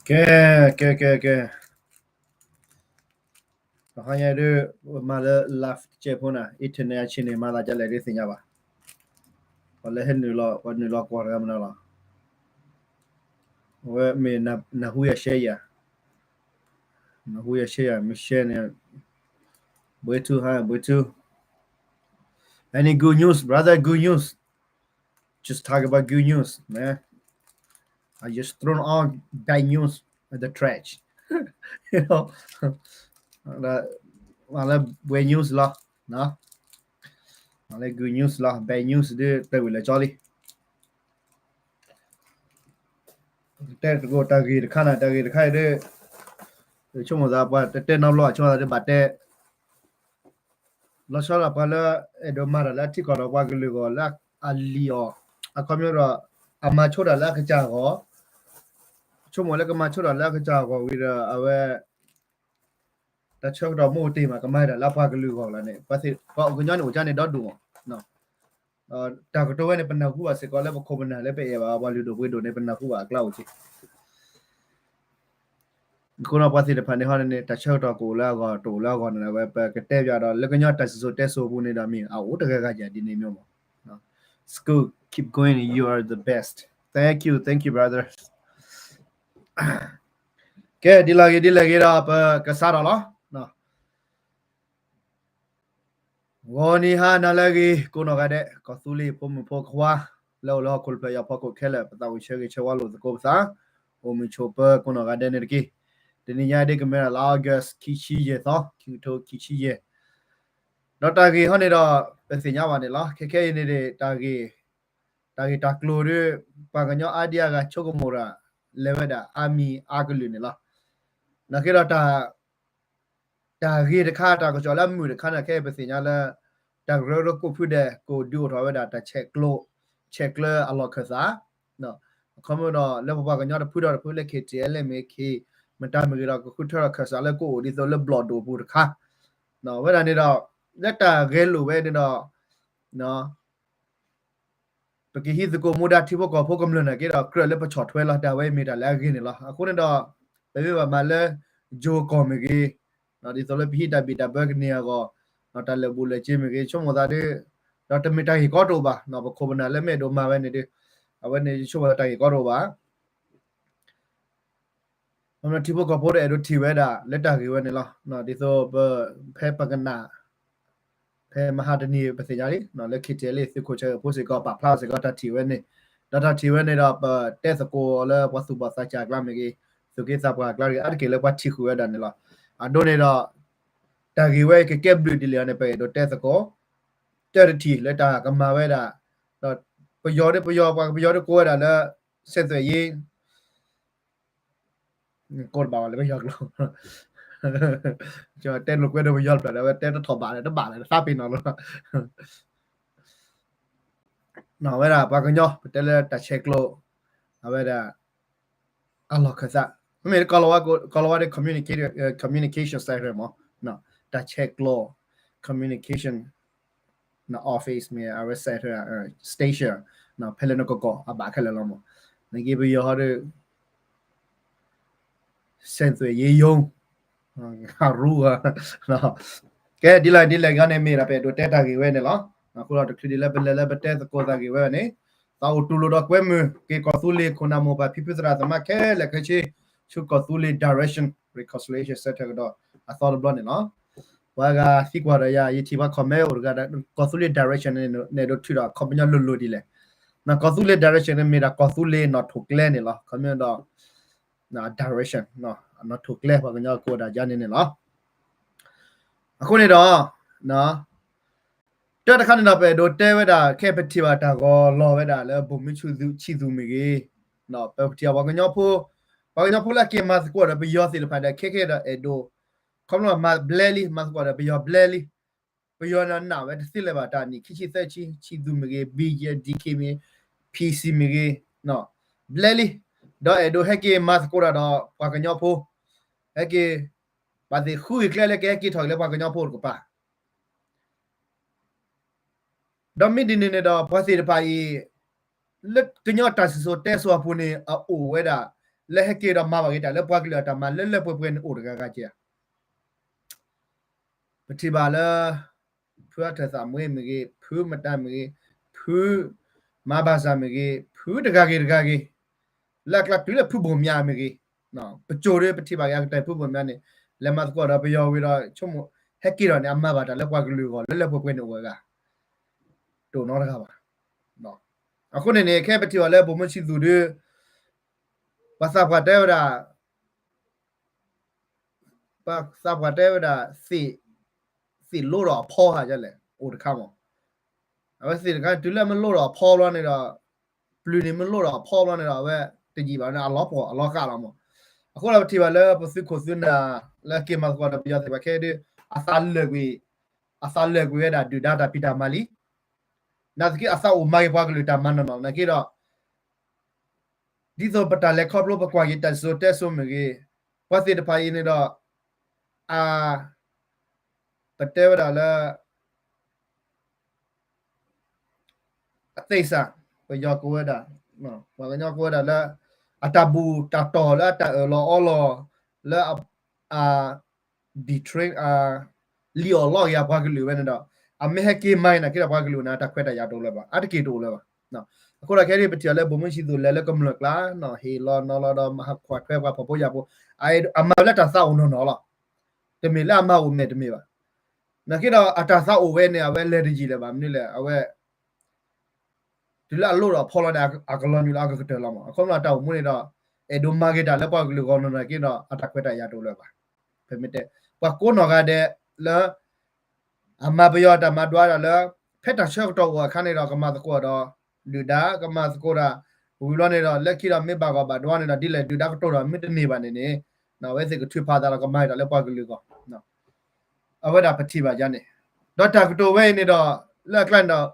ကဲ, ကဲ, ကဲ, ကဲ, တဟါညါဒ် မၤလၢ live တကဲးဖိန့ၣ် internet အဆ့န့ၣ် မၤသးဒ်လဲၣ်ဒ်သ့ၣ်ညါဘၣ်. ပှၤလၢဟဲနုာ်လီၤ ပှၤနုာ်လီၤကွၢ်တဂၤမနုၤလီၤ. အဝဲမ့ၢ်နၢ်ဟူယၤ share ယၤ, နၢ်ဟူယၤ share ယၤ မ့ၢ် share န့ၣ်, ဘှ့ထူ ဟါ ဘှ့ထူ Any good news, brother? Good news. Just talk about good news, man. I just thrown all bad news at the trash. မၤလၢ bad news လီၤ, မၤလၢ good news လီၤ, bad news ဒ် တဲဝံၤလၢကၠီလံ. တဲသကိးတၢ်ဂ့ၢ်တခါန့ၣ် တၢ်ဂ့ၢ်တခါအံၤဒ် ဆိကမိၣ်သးပှၤတတဲနီတဘျီ ဆိကမိၣ်သးဒ်ဘၣ်တဲ လီၤဆီဒၣ်ပှၤလၢအဲၣ်ဒိးမၤတၢ်လၢအထံကီၢ်ဒီးပှၤကလုာ်အဂီၢ်လၢအလံၤအီၤ, အခီပညီဒီး အမၤဆိတၢ်လၢအကစၢ်အဂီၢ်, ဆိကမိၣ်လၢကမၤဆိတၢ်လၢအကစၢ်အဂီၢ်ဝံၤဒီး အဝဲ တၢ်ဆၢကတီၢ်မ့ၢ်အိၣ်တ့ၢ်မး ကမၤတၢ်လၢပှၤကလုာ်အဂီၢ်လီၤန့ၣ် ပှၤသ့ၣ်ပှၤကညီန့ၣ်အိၣ်ကန့ၣ်ဒီဒူၣ်မး. တၢ်ကတိၤဝဲန့ၣ် ပနၢ်ဟူဘၣ်စ့ၢ်ကီးလၢပခိၣ်ပနၢ်လၢပအဲၣ်ဘၣ်ပှၤလုၢ်ဒိၣ်ပှ့ၤဒိၣ်န့ၣ် ပနၢ်ဟူဘၣ်အကျါအိၣ်က့ၤ. အဃိဒီးပှၤသ့ၣ်တဖၣ်န့ၣ်ဟီန့ၣ် တၢ်ဆၢကတီၢ်ကအိၣ်လၢအဂီၢ် တအိၣ်လၢအဂီၢ်န့ၣ် အဝဲပကတဲပၠးဒီး လၢကညီတၢ်စံၣ်စိၤတဲစိၤအပူၤန့ၣ်ဒီး မ့ၢ်အအိၣ်တဂၤဂၤယၤဒ်န့ၣ်မ့ၢ်မး. School, keep going, you are the best. Thank you, thank you, brother. ကဲ ဒ်လဲၣ်ဂ့ၤ ဒ်လဲၣ်ဂ့ၤဒီး ပကစးထီၣ်လီၤ. ဂီၤနံၤဟါနၤလၢအဂ့ၤ ကိးနီၢ်ဂၤဒဲး ကီၢ်သူလ့ၤဖိမုၣ်ဖိခွါ လၢအိၣ်လၢဟီၣ်ခိၣ်တဖျၢၣ်ညါဖီခိၣ်ခဲလၢာ် ပသးအိၣ်ဆၢဂ့ၤဆၢဝါလိာ်သကိးပသး အိၣ်မုာ်ဆိးပၢၤကိးနီၢ်ဂၤဒဲးန့ၣ်တက့ၢ်. တနံၤညါဒ်ကမ့ၢ်ဒၣ်လါ August ခံဆံယဲၢ်သီ ခံကထိခံဆံယဲၢ် ဒီးတၢ်ဂ့ၢ်ဟီန့ၣ်ဒီး ပသ့ၣ်ညါဘၣ်န့ၣ်လီၤ. ခဲခဲအံၤန့ၣ် တၢ်ဂ့ၢ်တၢ်ကျိၤဒ် ပှၤကညီအါဒံအါဂၤဆိကမိၣ်တၢ် လဲၤဝဲဒၣ်အါမံၤအါကလုာ်န့ၣ်လီၤ. နာ်က့ဒီး တၢ်ဂ့ၢ်တခါ တၢ်ကစီၣ်လၢအမုာ်တခါန့ၣ် ခဲအံၤပသ့ၣ်ညါလၢ တၢ်ကရၢကရိကိးဖုဒဲး ကအိၣ်ဒုးအိၣ်ထီၣ်ဝဲဒၣ်တၢ်ဆဲးကျိး ဆဲးကျၢအလီၢ်ခၢၣ်သး အခီပညီဒီး လၢပပှၤကညီတဖုဒီးတဖုလၢ KTLA မ့ၢ်ဂ့ၤ မတၤမ့ၢ်ဂ့ၤဒီး ကဃုထၢထီၣ်ခၢၣ်စးလၢကအိၣ်ဒ်သိးလၢဘျီၣ်ဒိၣ်ပူၤတခါ ဝဲဒၣ်န့ၣ်ဒီး လၢတၢ်ဂဲၤလိာ်ဝဲန့ၣ်ဒီး ပကဟံးသကိးမူဒါထံဖိကီၢ်ဖိကမျၢၢ်နာ်က့ဒီး ကြၢးလၢပဆီၣ်ထွဲလီၤ တၢ်ဝဲမ့ၢ်တၢ်လၢအဂ့ၤန့ၣ်လီၤ. အဃိန့ၣ်ဒီး ပမ့ၢ်ဘၣ်မၤလၢ ယိၤကီၢ်မ့ၢ်ဂ့ၤ, ဒ်သိးလၢပဟံးတၢ်ဘံၣ်တၢ်ဘၢကန့ၢ်အဂီၢ်, တၢ်လၢာ်ဘူၣ်လၢာ်စ့မ့ၢ်ဂ့ၤ ဆိကမိၣ်သးဒ်, ဒီးတမ့ၢ်တၢ်ဂ့ၢ်ကီတအိၣ်ဘၣ်, ပခိၣ်ပနၢ်လၢမ့ၢ်အဲၣ်ဒိးမၤဝဲန့ၣ်ဒီး, အဝဲန့ၣ်ဆိကမိၣ်သးတၢ်ဂ့ၢ်ကီတအိၣ်ဘၣ် ထံဖိကီၢ်ဖိဒီးအဲၣ်ဒိးထံၣ်ဝဲဒၣ်လၢတၢ်ဂ့ၢ်ဝဲန့ၣ်လီၤ. ဒ်သိးပ, ဖဲပကနၣ်, ဖဲမဟါတနံၤပသ့ၣ်ညါလံ, လၢ KTLA သုးခိၣ်ဆၢဖိစ့ၢ်ကီး ပာ်ဖျါစ့ၢ်ကီးတၢ်ထံၣ်ဝဲန့ၣ်, ဒီးတၢ်ထံၣ်ဝဲန့ၣ်ဒီး ပတဲသကိးလၢပှၤသူၣ်ဘီၣ်သးစၢ်အကျါမ့ၢ်ဂ့ၤ, သူၣ်က့သးပှၢ်အကျါတဂ့ၤ အါတက့ၢ်လၢပှၤထံၣ်ဃုာ်ဝဲဒၣ်န့ၣ်လီၤ. အဒိန့ၣ်ဒီး တၢ်ဂ့ၢ်ဝဲကကဲဘျုးဒ်လဲၣ်န့ၣ် ပအဲၣ်ဒိးတဲသကိး တၢ်တထံၣ်လၢတၢ်ကမၤဝဲဒၣ်, ဒီးပယီၤဒ်ပယီၤ ပှၤကပယီၤဒ်ကိးဝဲဒၣ်လၢ ဆက်သွယ်ရေး ကိးတဘၣ်ဘၣ်လၢပယီၤကျိာ်, တဲလိာ်ကွဲဒီးပယီၤတဖျၢၣ်ဒီး အဝဲတဲတထီၣ်ဘၣ်လၢၤ တဘၣ်လၢၤ တသးပ့ၤနီၣ်လီၤ. အဝဲဒၣ်ပှၤကညီ ပတဲလၢတၢ်ဆဲးကျိး, အဝဲဒၣ် အလီၢ်ခၢၣ်သး, မ့ၢ်ကီၢ်လီၤဝါ, ကီၢ်လီၤဝါဒီး communication, communication center မး, တၢ်ဆဲးကျိး communication office မ့ၢ် အဝဲ center, station, ဖဲလၢနကကီၢ်အဘၣ်ခဲလၢာ်လီၤမး, နက့ပယီၤဟီဒီး ဆက်သွယ်ရေးရုံး, အရူ, ကဲ ဒ်လဲၣ်ဒ်လဲၣ်ဂ့ၤန့ၣ် မ့ၢ်ဒၣ်ပအဲၣ်ဒိးတဲတၢ်ဂ့ၢ်ဝဲန့ၣ်လီၤ. အဃိဒီးတချုးဒ်လၢပလဲၤလၢပတဲသကိးတၢ်ဂ့ၢ်ဝဲန့ၣ်, သးအိၣ်တူၢ်လိာ်ဒီးကွဲမုာ်က့ၤကီၢ်သူလ့ၤခိၣ်နၢ်မိၢ်ပၢ်ဖံဖုသရၣ်သမါခဲလၢာ်ခဲဆ့, ဆူကီၢ်သူလ့ၤ Direction Reconciliation Center ကဒီးအသီတဘျီန့ၣ်လီၤ. ပှၤဂၤသံကွၢ်ဒီးယၤ ယထံၣ်ပှၤ comment အိၣ်တဂၤဒီး ကီၢ်သူလ့ၤ Direction န့ၣ် န့ၣ်ဒိးထုးဒီးအခီပညီလိၤလိၤဒ်လဲၣ်. ကီၢ်သူလ့ၤ Direction န့ၣ်မ့ၢ်ဒၣ်ကီၢ်သူလ့ၤနီၣ်ထိၣ်ကျဲန့ၣ်လီၤ. ခီပညီဒီး direction နီၣ်ထိၣ်ကျဲ ပှၤကညီကိးဒၣ်ယါန့ၣ်န့ၣ်လီၤ. အဃိန့ၣ်ဒီး တၢ်တခါန့ၣ်ဒီး ပအဲၣ်ဒိးတဲဝဲဒၣ် ခဲပထံၣ်ဘၣ်တၢ်ဂီၤလီၤဝဲဒၣ်လၢ ဗိုလ်မှူးချစ်သူ ချစ်သူ မ့ၢ်ဂ့ၤ, ပထံၣ်ဘၣ်ပှၤကညီဖိ, ပှၤကညီဖိလၢအက့ၤမၤသကိးဒီးပယီၤသ့ၣ်တဖၣ်ဒီး ခဲခဲဒီးအဲၣ်ဒိး, ခီဖျိမၤဘျဲလံ မၤသကိးဒီးပယီၤဘျဲလံ, ပယီၤန့ၣ်နာ်ဝဲတသ့လၢၤဘၣ်တၢ်နံၣ်ခံဆံသၢဆံ, ချစ်သူ မ့ၢ်ဂ့ၤ, B G, D K မ့ၢ်ဂ့ၤ, P C မ့ၢ်ဂ့ၤ, ဘျဲလံ, ဒီးအဲၣ်ဒိးဟဲက့ၤမၤသကိးတၢ်ဒီးပှၤကညီဖိ, ဟဲက့ၤ, ဘၣ်သ့ၣ်ဃုဂ့ၤကျဲလၢကဟဲက့ၤထီၣ်က့ၤလၢပှၤကညီဖိတကပၤ ဒီးမ့ၢ်ဒ်န့ၣ်န့ၣ်ဒီး ပှၤသ့ၣ်တဖၣ်အံၤ လၢကညီတၢ်စံၣ်စိၤတဲစိၤအပူၤန့ၣ် အအိၣ်ဝဲဒၣ် လၢဟဲက့ၤဒီးမၤဘၣ်က့ၤတၢ်လၢပှၤကလုာ်အတၢ်မၤလၢလၢပှဲၤပှဲၤန့ၣ်အိၣ်တဂၤဂၤကဲဧါ. ပထံၣ်ဘၣ်လၢ ဖုအထၢၣ်သးမွ့မ့ၢ်ဂ့ၤ, ဖုမတၤမ့ၢ်ဂ့ၤ, ဖုမၤဘၣ်စၢ်မ့ၢ်ဂ့ၤ, ဖုတဂၤဂ့ၤတဂၤဂ့ၤ, လၢအကျါတုၤလၢဖုဘိၣ်မၠးမ့ၢ်ဂ့ၤ, ပစိၤဒီးပထံၣ်ဘၣ်က့ၤအကတၢၢ်ဖုဘိၣ်မၠးန့ၣ် လဲၤမၤသကိးဒီးပယီၤဝံၤဒီး ဆိကမိၣ်ဟဲက့ၤဒီးန့ၣ် အမၤဘၣ်တၢ်လၢပှၤကလုာ်အဂီၢ် လၢလၢပှဲၤပှဲၤန့ၣ်အိၣ်ဝဲဂၤ တအိၣ်နီတဂၤဘၣ်. အဃိန့ၣ်န့ၣ် ခဲပထံၣ်ဘၣ်လၢဗိုလ်မှူးချစ်သူဒီး ပှၤသးပှၢ်တဲဝဲဒၣ် ပှၤသးပှၢ်တဲဝဲဒၣ် သ့ၣ်လိဒီးအဖီဟးဒ်လဲၣ် အိၣ်တခါမး, အဝဲသ့ၣ်တခါ တုၤလၢမ့ၢ်လိဒီးအဖီဘျီန့ၣ်ဒီး ပျုၤန့ၣ်မ့ၢ်လိဒီးအဖီဘျီန့ၣ်ဒီး အဝဲတယံာ်ဘၣ်န့ၣ် အလီၤပှီၢ်အလီၤဃးလီၤမး. အဃိဒီးပထံၣ်ဘၣ်လၢပသုးခိၣ်သုးနၢ် လၢက့ၤမၤသကိးဒီးပယီၤသ့ၣ်တဖၣ်ခဲအံၤဒီး အသးလၢာ်ကွံာ်, အသးလၢာ်ကွံာ်ဝဲဒၣ်ဒုၣ်ဒါတၢ်ဖံးတၢ်မၤလံ. နာ်သက့ အသးအိၣ်မၤက့ၤပှၤကလုာ်တၢ်မၤနီၢ်နီၢ်နာ်က့ဒီး ဒ်သိးပတၢ်လဲၤခီဖျိပကွၢ်က့ၤတၢ်စံၣ်စိၤတဲစိၤမ့ၢ်ဂ့ၤ, ပှၤသ့ၣ်တဖၣ်အံၤန့ၣ်ဒီး အ ပတဲဝဲဒၣ်လၢ အသ့ၣ်စၢ် ပယီၤကိးဝဲဒၣ်, ပှၤကညီကိးဝဲဒၣ်လၢ အတၢ်ဘူၣ်တၢ်တီၢ်လၢအတၢ်အၢၣ်လီၤအီလီၤ လၢအ betray လံၣ်အီၣ်လီအီၣ်က့ၤအပှၤကလုာ်ဝဲန့ၣ်ဒီး အမ့ၢ်ဟဲက့ၤမၤအံၤနာ်က့ဒီးပှၤကလုာ်န့ၣ် အတၢ်ခွဲးတၢ်ယာ်တအိၣ်လၢၤဘၣ်, အတက့ၢ်တအိၣ်လၢၤဘၣ်. အဃိဒီးခဲအံၤပထံၣ်အီၤလၢဗိုလ်မှူးချစ်သူလဲၤလၢကမျၢၢ်ကျါ, ဟ့ၣ်လီၤနီၤလီၤဒီးမၤဟးခွဲးပှၤဖှီၣ်ဖိယာ်ဖိ, အမၤလၢတၢ်သးအိၣ်နီၢ်နီၢ်လီၤ. တမ့ၢ်လၢအမၤအိၣ်မဲာ်တမ့ၢ်ဘၣ်. နာ်က့ဒီးအတၢ်သးအိၣ်ဝဲန့ၣ် အဝဲလဲၤတယံာ်လၢၤဘၣ် မနုၤလဲၣ် အဝဲ တုၤလၢအလိၣ်ဒီးအဖီလီၤန့ၣ် အကလီၤညွံးလၢအကကတၢၢ်လီၤမး. အခီပညီတၢ်အိၣ်မူန့ၣ်ဒီး အဲၣ်ဒိးမၤက့ၤတၢ်လၢပှၤကလုာ်ဂီၢ်နီၢ်နီၢ်နာ်က့ဒီး အတၢ်ခွဲးတၢ်ယာ်တအိၣ်လၢၤဘၣ်. ဖဲမ့ၢ်တဲ ပှၤကိးနီၢ်ဂၤဒဲးလၢ အမၤပယီၤတၢ်မၤဒွးတၢ်လၢ ဖဲတၢ်ဆၢကတီၢ်အိၣ်အခါန့ၣ်ဒီး ကမၤသကိးဒီး ဒုၣ်ဒါ ကမၤသကိးတၢ် ဝံၤဘျီန့ၣ်ဒီး လၢခံဒီးမ့ၢ်ဘၣ်ဂီၢ်ဘၣ်ဒွါန့ၣ်ဒီး ဒ်လဲၣ်ဒုၣ်ဒါကတိၤဒီးမ့ၢ်တန့ၢ်ဘၣ်န့ၣ်န့ၣ် အဝဲသ့ၣ်ကထုးဖးသးဒီးကမၤတၢ်လၢပှၤကလုာ်အဂီၢ် အဝဲဒၣ်ပထံၣ်ဘၣ်ယါန့ၣ်, ဒီးတၢ်ကတိၤဝဲအံၤန့ၣ်ဒီး လၢအကျါန့ၣ်ဒီး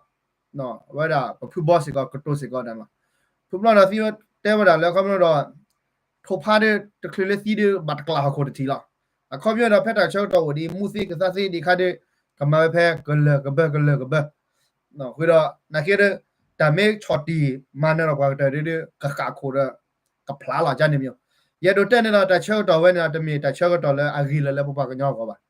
အဝဲဒၣ်ပဖုဘီစ့ၢ်ကီး ကတိၤစ့ၢ်ကီးဒၣ်လီၤ. ဖုဘီဒီးသံတဲဝဲဒၣ်လၢ အခီပညီဒီး ထိၣ်ဖါဒီးတချုးလၢသံဒီးဘၣ်တကျးဟီၣ်ခိၣ်တထံၣ်လီၤ. အခီပညီဒီး ဖဲတၢ်ဆၢကတီၢ်အိၣ်ဒ်အံၤ မူသ့ကသါသ့ဒ်ခါဒီး ကမၤဝဲဖဲကလၢာ်ကဘၢကလၢာ်ကဘၢ ဃုာ်ဒီး နာ်က့ဒီး တၢ်မ့ၢ်ဆီၣ်တံၢ်မၤနၢၤဒီးပှၤကတၢၢ်ဒီး ကဃၣ်ခိၣ်ဒီး ကဖျါလီၤကန့ၣ်မ့ၢ်, ယအဲၣ်ဒိးတဲန့ၣ်ဒီး တၢ်ဆၢကတီၢ်ဝဲန့ၣ်ဒီး တမ့ၢ်တၢ်ဆၢကတီၢ်လၢအဂ့ၤလၢၤလၢပပှၤကညီအဂီၢ်ဘၣ်.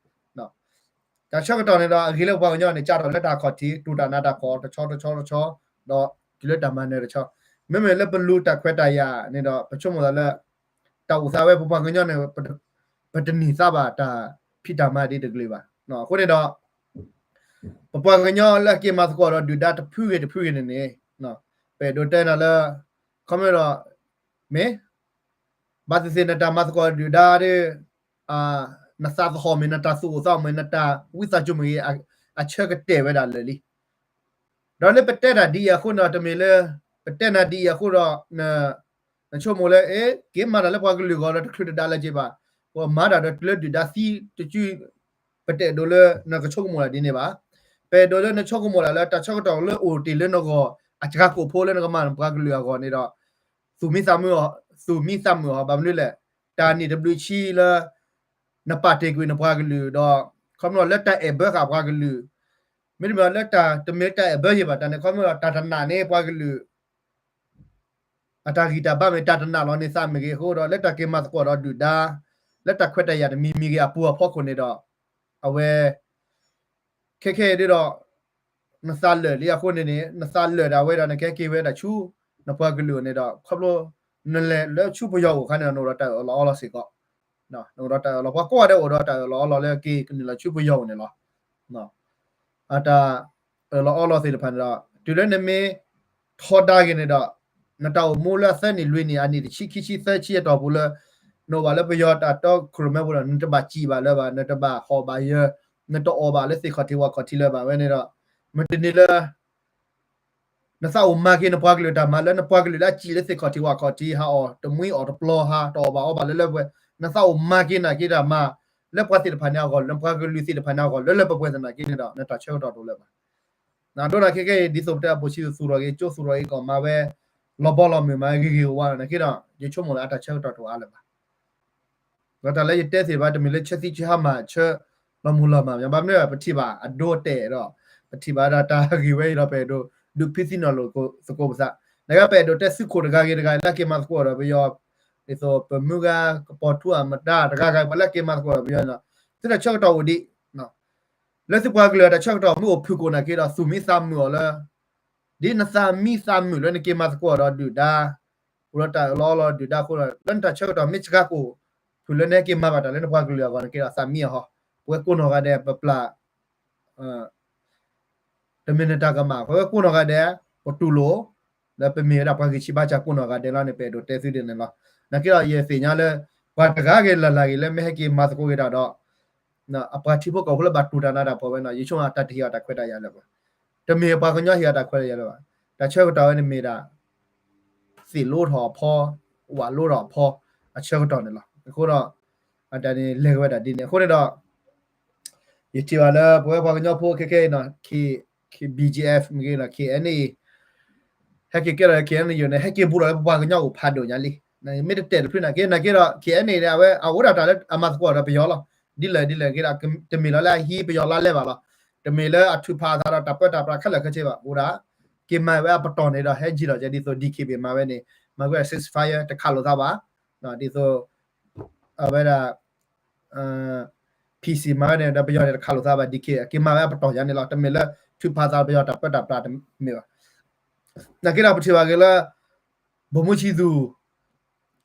တၢ်ဆၢကတီၢ်န့ၣ်ဒီး အဂ့ၤလၢပပှၤကညီန့ၣ် ကၢ်ထီၣ်လၢတၢ်ခီၣ်ထံး တူၢ်တၢ်နးတၢ်ဖှီၣ် တဆီတဆီတဆီ ဒီးတုၤလၢတၢ်မၤနၢၤတဆီ, မ့မ့ၢ်လၢပလူၤတၢ်ခွဲးတၢ်ယာ်န့ၣ်ဒီး ပဆိကမိၣ်သးလၢ တၢ်အိၣ်သးဝဲပပှၤကညီန့ၣ် ပတန့ၢ်သးဘၣ်တၢ်ဖံးတၢ်မၤဒ်တကလုာ်ဘၣ်. အဃိန့ၣ်ဒီး ပပှၤကညီလၢအက့ၤမၤသကိးဒီးဒုၣ်ဒါတဖုဂ့ၤတဖုဂ့ၤန့ၣ်န့ၣ် ပအဲၣ်ဒိးတဲနၤလၢ ခီမ့ၢ်ဒီး မ့ၢ် ဘၣ်သ့ၣ်သ့ၣ်နတၢ်မၤသကိးဒုၣ်ဒါဒီး နသးသဟီၣ်မ့ၢ် နတၢ်သူၣ်အိၣ်သးအိၣ်မ့ၢ် နတၢ်ဝံသးစူၤမ့ၢ်ဂ့ၤ အဆၢကတဲာ်ဝဲဒၣ်လၢာ်လံ. ဒီးလၢပတဲတၢ်ဒ်အံၤအဃိန့ၣ်ဒီး တမ့ၢ်လၢ ပတဲနၤဒ်အံၤအဃိဒီး နဆိကမိၣ်လၢ က့ၤမၤတၢ်လၢပှၤကလုာ်အဂီၢ်လၢတချုးတဒါလၢၤက့ၤဘၣ်, ပမၤတၢ်ဒီးတုၤလၢဒုၣ်ဒါသံတစု ပတအဲၣ်ဒိးလၢနကဆိကမိၣ်တၢ်ဒ်န့ၣ်ဘၣ်. ပအဲၣ်ဒိးလၢနဆိကမိၣ်တၢ်လၢတၢ်ဆၢကတီၢ်လၢအိၣ်တ့ၢ်လၢနဂီၢ် အစှၤကိာ်ဖိလၢနကမၤနပှၤကလုာ်အဂီၢ်န့ၣ်ဒီး သူၣ်မံသးမုာ်အီၤ, သူၣ်မံသးမုာ်အီၤ ဘၣ်မနုၤလဲၣ်, တၢ်နံၣ်တဘျုးဆံလၢ နပာ်တ့ၢ်ကွံာ်နပှၤကလုာ်ဒီး ခီဖျိလၢတၢ်အဲၣ်ဘၢဃာ်ပှၤကလုာ်, မ့တမ့ၢ်လၢတၢ်တမ့ၢ်တၢ်အဲၣ်ဘၢယံၤဘၣ် တၢ်န့ၣ်ခီဖျိတၢ်တနာ်န့ၢ်ပှၤကလုာ် အတၢ်ဂံၢ်တၢ်ဘါမ့ၢ် တၢ်တနာ်လီၤန့ၢ်သးမ့ၢ်ဂ့ၤအဃိဒီး လၢတၢ်က့ၤမၤသကိးဒီးဒုၣ်ဒါ လၢတၢ်ခွဲးတၢ်ယာ်တမံၤမံၤဂ့ၤအပူၤအဖီခိၣ်န့ၣ်ဒီး အဝဲ ခဲခဲအံၤဒီး နသးလၢာ်လံအဃိန့ၣ်န့ၣ် နသးလၢာ်ဒၣ်ဝဲဒီး နကဟဲက့ၤဝဲဒၣ်ဆူ နပှၤကလုာ်န့ၣ်ဒီး ခီဖျိ နလဲၤလၢဆူပယီၤအိၣ်အခါန့ၣ်ဒီး နအိၣ်ဒီးတၢ်အၢၣ်လီၤအီလီၤစ့ၢ်ကီး, နအိၣ်ဒီးတၢ်အၢၣ်လီၤ ပှၤကိးဂၤဒဲးအိၣ်ဒီးတၢ်အၢၣ်လီၤအီလီၤလၢက့ၤကနုာ်လီၤဆူပယီၤအိၣ်န့ၣ်လီၤ. အတၢ်အၢၣ်လီၤအီလီၤသ့ၣ်တဖၣ်န့ၣ်ဒီး တုၤလၢနမ့ၢ်ထီဒါက့ၤန့ၣ်ဒီး နတၢ်အိၣ်မူလၢအသၢနံၣ်လွံၢ်နံၣ် အနံၣ်တဆံခံဆံသၢဆံအတီၢ်ပူၤလၢ နအိၣ်ဘၣ်လၢပယီၤတၢ်တီခိၣ်ရိၣ်မဲပူၤဒီး နတဘၣ်စံးဘၣ်လၢၤဘၣ် နတဘၣ်ဟီၣ်ဘၣ်ယၢၤ နတအီၣ်ဘၣ်လၢသ့ၣ်ခီၣ်ထံးဝၣ်ခီၣ်ထံးလၢၤဘၣ် ဝဲန့ၣ်ဒီး မ့ၢ်တနံၤလၢ နသးအိၣ်မၤက့ၤနပှၤကလုာ်တၢ်မၤလၢနပှၤကလုာ်လၢအစံးလၢသ့ၣ်ခီၣ်ထံးဝၣ်ခီၣ်ထံး ဟးအီၣ်တမှံအီၣ်တပျီၤ ဟးတအီၣ်ဘၣ်အီဘၣ်လၢလၢပှဲၤပှဲၤ နသးအိၣ်မၤက့ၤနာ်က့ၤတၢ်မၤ လၢပှၤသ့ၣ်တဖၣ်န့ၣ်အဂီၢ် လၢပှၤကလုာ်သ့ၣ်တဖၣ်န့ၣ်အဂီၢ် လၢလၢပှဲၤပှဲၤသနာ်က့န့ၣ်ဒီး နတၢ်ဆၢကတီၢ်တအိၣ်လၢၤဘၣ်. အဒိန့ၣ်ခဲကဲအံၤ ဒ်သိးပတဲအပူၤဆံးသူၣ်ထီၣ်က့ၤ ကၠိသူၣ်ထီၣ်က့ၤကီၢ်မၤဝဲ လီၤဘီလီၤမုၢ်မၤဝဲဂ့ၤဂ့ၤဝါဝါနာ်က့ဒီး ယဆိကမိၣ်လၢအတၢ်ဆၢကတီၢ်တအိၣ်အါလၢၤဘၣ်. ဒီးတၢ်လၢယတဲသ့ၣ်တဖၣ် တမ့ၢ်လၢဆၢသံဆၢဟါမၢ်ဆၢလီၤမုၢ်လီၤမၢ်မ့ၢ် ဘၣ်မနုၤပထံၣ်ဘၣ်အဒိအတဲာ်ဒီး ပထံၣ်ဘၣ်ဒၣ်တၢ်ဂ့ၢ်ဝဲအံၤဒီး ပအဲၣ်ဒိးဒုးဖံးသံနီၢ်လိာ်သကိးပသး နကပအဲၣ်ဒိးတဲသုးခိၣ်တဂၤဂ့ၤတဂၤလၢအက့ၤမၤသကိးဒီးပယီၤ ဒ်သိးပမုၢ်ဂၤကပီၤထူအမတၤတဂၤဂၤ ပှၤလၢက့ၤမၤသကိးဒီးပယီၤန့ၣ်လီၤ. သုတၢ်ဆၢကတီၢ်အိၣ်ဒံး လၢသုပှၤကလုာ်အတၢ်ဆၢကတီၢ်မ့ၢ်အိၣ်ဖုၣ်ကိာ်နာ်က့ဒီး သူၣ်မံသးမုာ်အီၤလၢ ဒ်နသးမံသးမုာ်လၢနက့ၤမၤသကိးဒီးဒုၣ်ဒါ အိၣ်ဒီးတၢ်အၢၣ်လီၤအီလီၤဒုၣ်ဒါအဃိဒီး လၢနတၢ်ဆၢကတီၢ်မ့ၢ်စှၤကိာ် ဖုၣ်လၢနဟဲက့ၤမၤဘၣ်တၢ်လၢနပှၤကလုာ်အဂီၢ်နာ်က့ဒီး သးမံအီၤဟီ, ပဝဲကိးနီၢ်ဂၤဒဲး ပပျၢ် တမ့ၢ်နတၢ်ကမၣ် ပဝဲကိးနီၢ်ဂၤဒဲး ပတူၢ်လိာ် လၢပမ့ၢ်ဝဲဒၣ်ပှၤဂံၢ်ဆံးဘါစၢ်ကိးနီၢ်ဂၤဒဲးလီၤန့ၣ် ပအဲၣ်ဒိးတဲသုဒ်န့ၣ်လီၤ. နာ်က့ဒီးယသ့ၣ်ညါလၢ ပှၤတဂၤဂ့ၤလၢ်လၢ်ဂ့ၤလၢမ့ၢ်ဟဲက့ၤမၤသကိးက့ၤတၢ်ဒီး အပှၤထံဖိကီၢ်ဖိလၢဘၣ်တူၢ်တၢ်နးတၢ်ဖှီၣ်ဝဲန့ၣ် ယဆိကမိၣ်တၢ်တဟ့ၣ်အီၤတၢ်ခွဲးတၢ်ယာ်လၢၤဘၣ်. တမ့ၢ်ပှၤကညီဟ့ၣ်အီၤတၢ်ခွဲးတၢ်ယာ်လၢၤဘၣ်. တၢ်ဆၢကတီၢ်ဝဲန့ၣ်မ့ၢ်ဒၣ် သ့ၣ်လိထီၣ်အဖီ ဝၣ်လိထီၣ်အဖီ အဆၢကတီၢ်န့ၣ်လီၤ. အဃိဒီး အတၢ်န့ၣ်လဲၤက့ၤဝဲဒၣ်ဒ်န့ၣ် အဃိန့ၣ်ဒီး ယထံၣ်ဘၣ်လၢပဝဲပှၤကညီဖိခဲခဲအံၤန့ၣ် K- BGF မ့ၢ်ဂ့ၤန့ၣ် KNA ဟဲက့ၤကဲထီၣ်လၢ KNU န့ၣ် ဟဲက့ၤဘူးထီၣ်လၢပပှၤကညီအိၣ်ဖးဒိၣ်ညါလံ. မ့ၢ်တတဲာ်တဖျၢၣ်နာ်က့ နာ်က့ဒီး KNA န့ၣ် အဝဲအအိၣ်ဒၣ်တၢ်လၢအမၤသကိးဒီးပယီၤလီၤ. ဒ်လဲၣ်ဒ်လဲၣ်က့ဒီး တမ့ၢ်လီၤလၢအဟံးပယီၤလါလဲဘၣ်လီၤ. တမ့ၢ်လၢအထုးဖးအသးဒီးတၢ်ပၢတၢ်ပြးခဲလၢာ်ခဲဆ့ဘၣ်. အိၣ်ဒၣ် က့ၤမၤဝဲအပတီၢ်န့ၣ်ဒီး ဟဲက့ၤလီၤကဲဒ်သိး DKBA မၤဝဲန့ၣ် မၤဝဲ ceasefire တခးလိာ်သးဘၣ်. ဒ်သိး အဝဲဒၣ် PC မၤဝဲန့ၣ်ဒီးပယီၤန့ၣ်တခးလိာ်သးဘၣ် DK က့ၤမၤဝဲအပတီၢ်ညါန့ၣ်လီၤ. တမ့ၢ်လၢထုးဖးသးပယီၤတၢ်ပၢတၢ်ပြးတမ့ၢ်ဘၣ်. နာ်က့ဒီးပထံၣ်ဘၣ်က့ၤလၢ ဗိုလ်မှူးချစ်သူ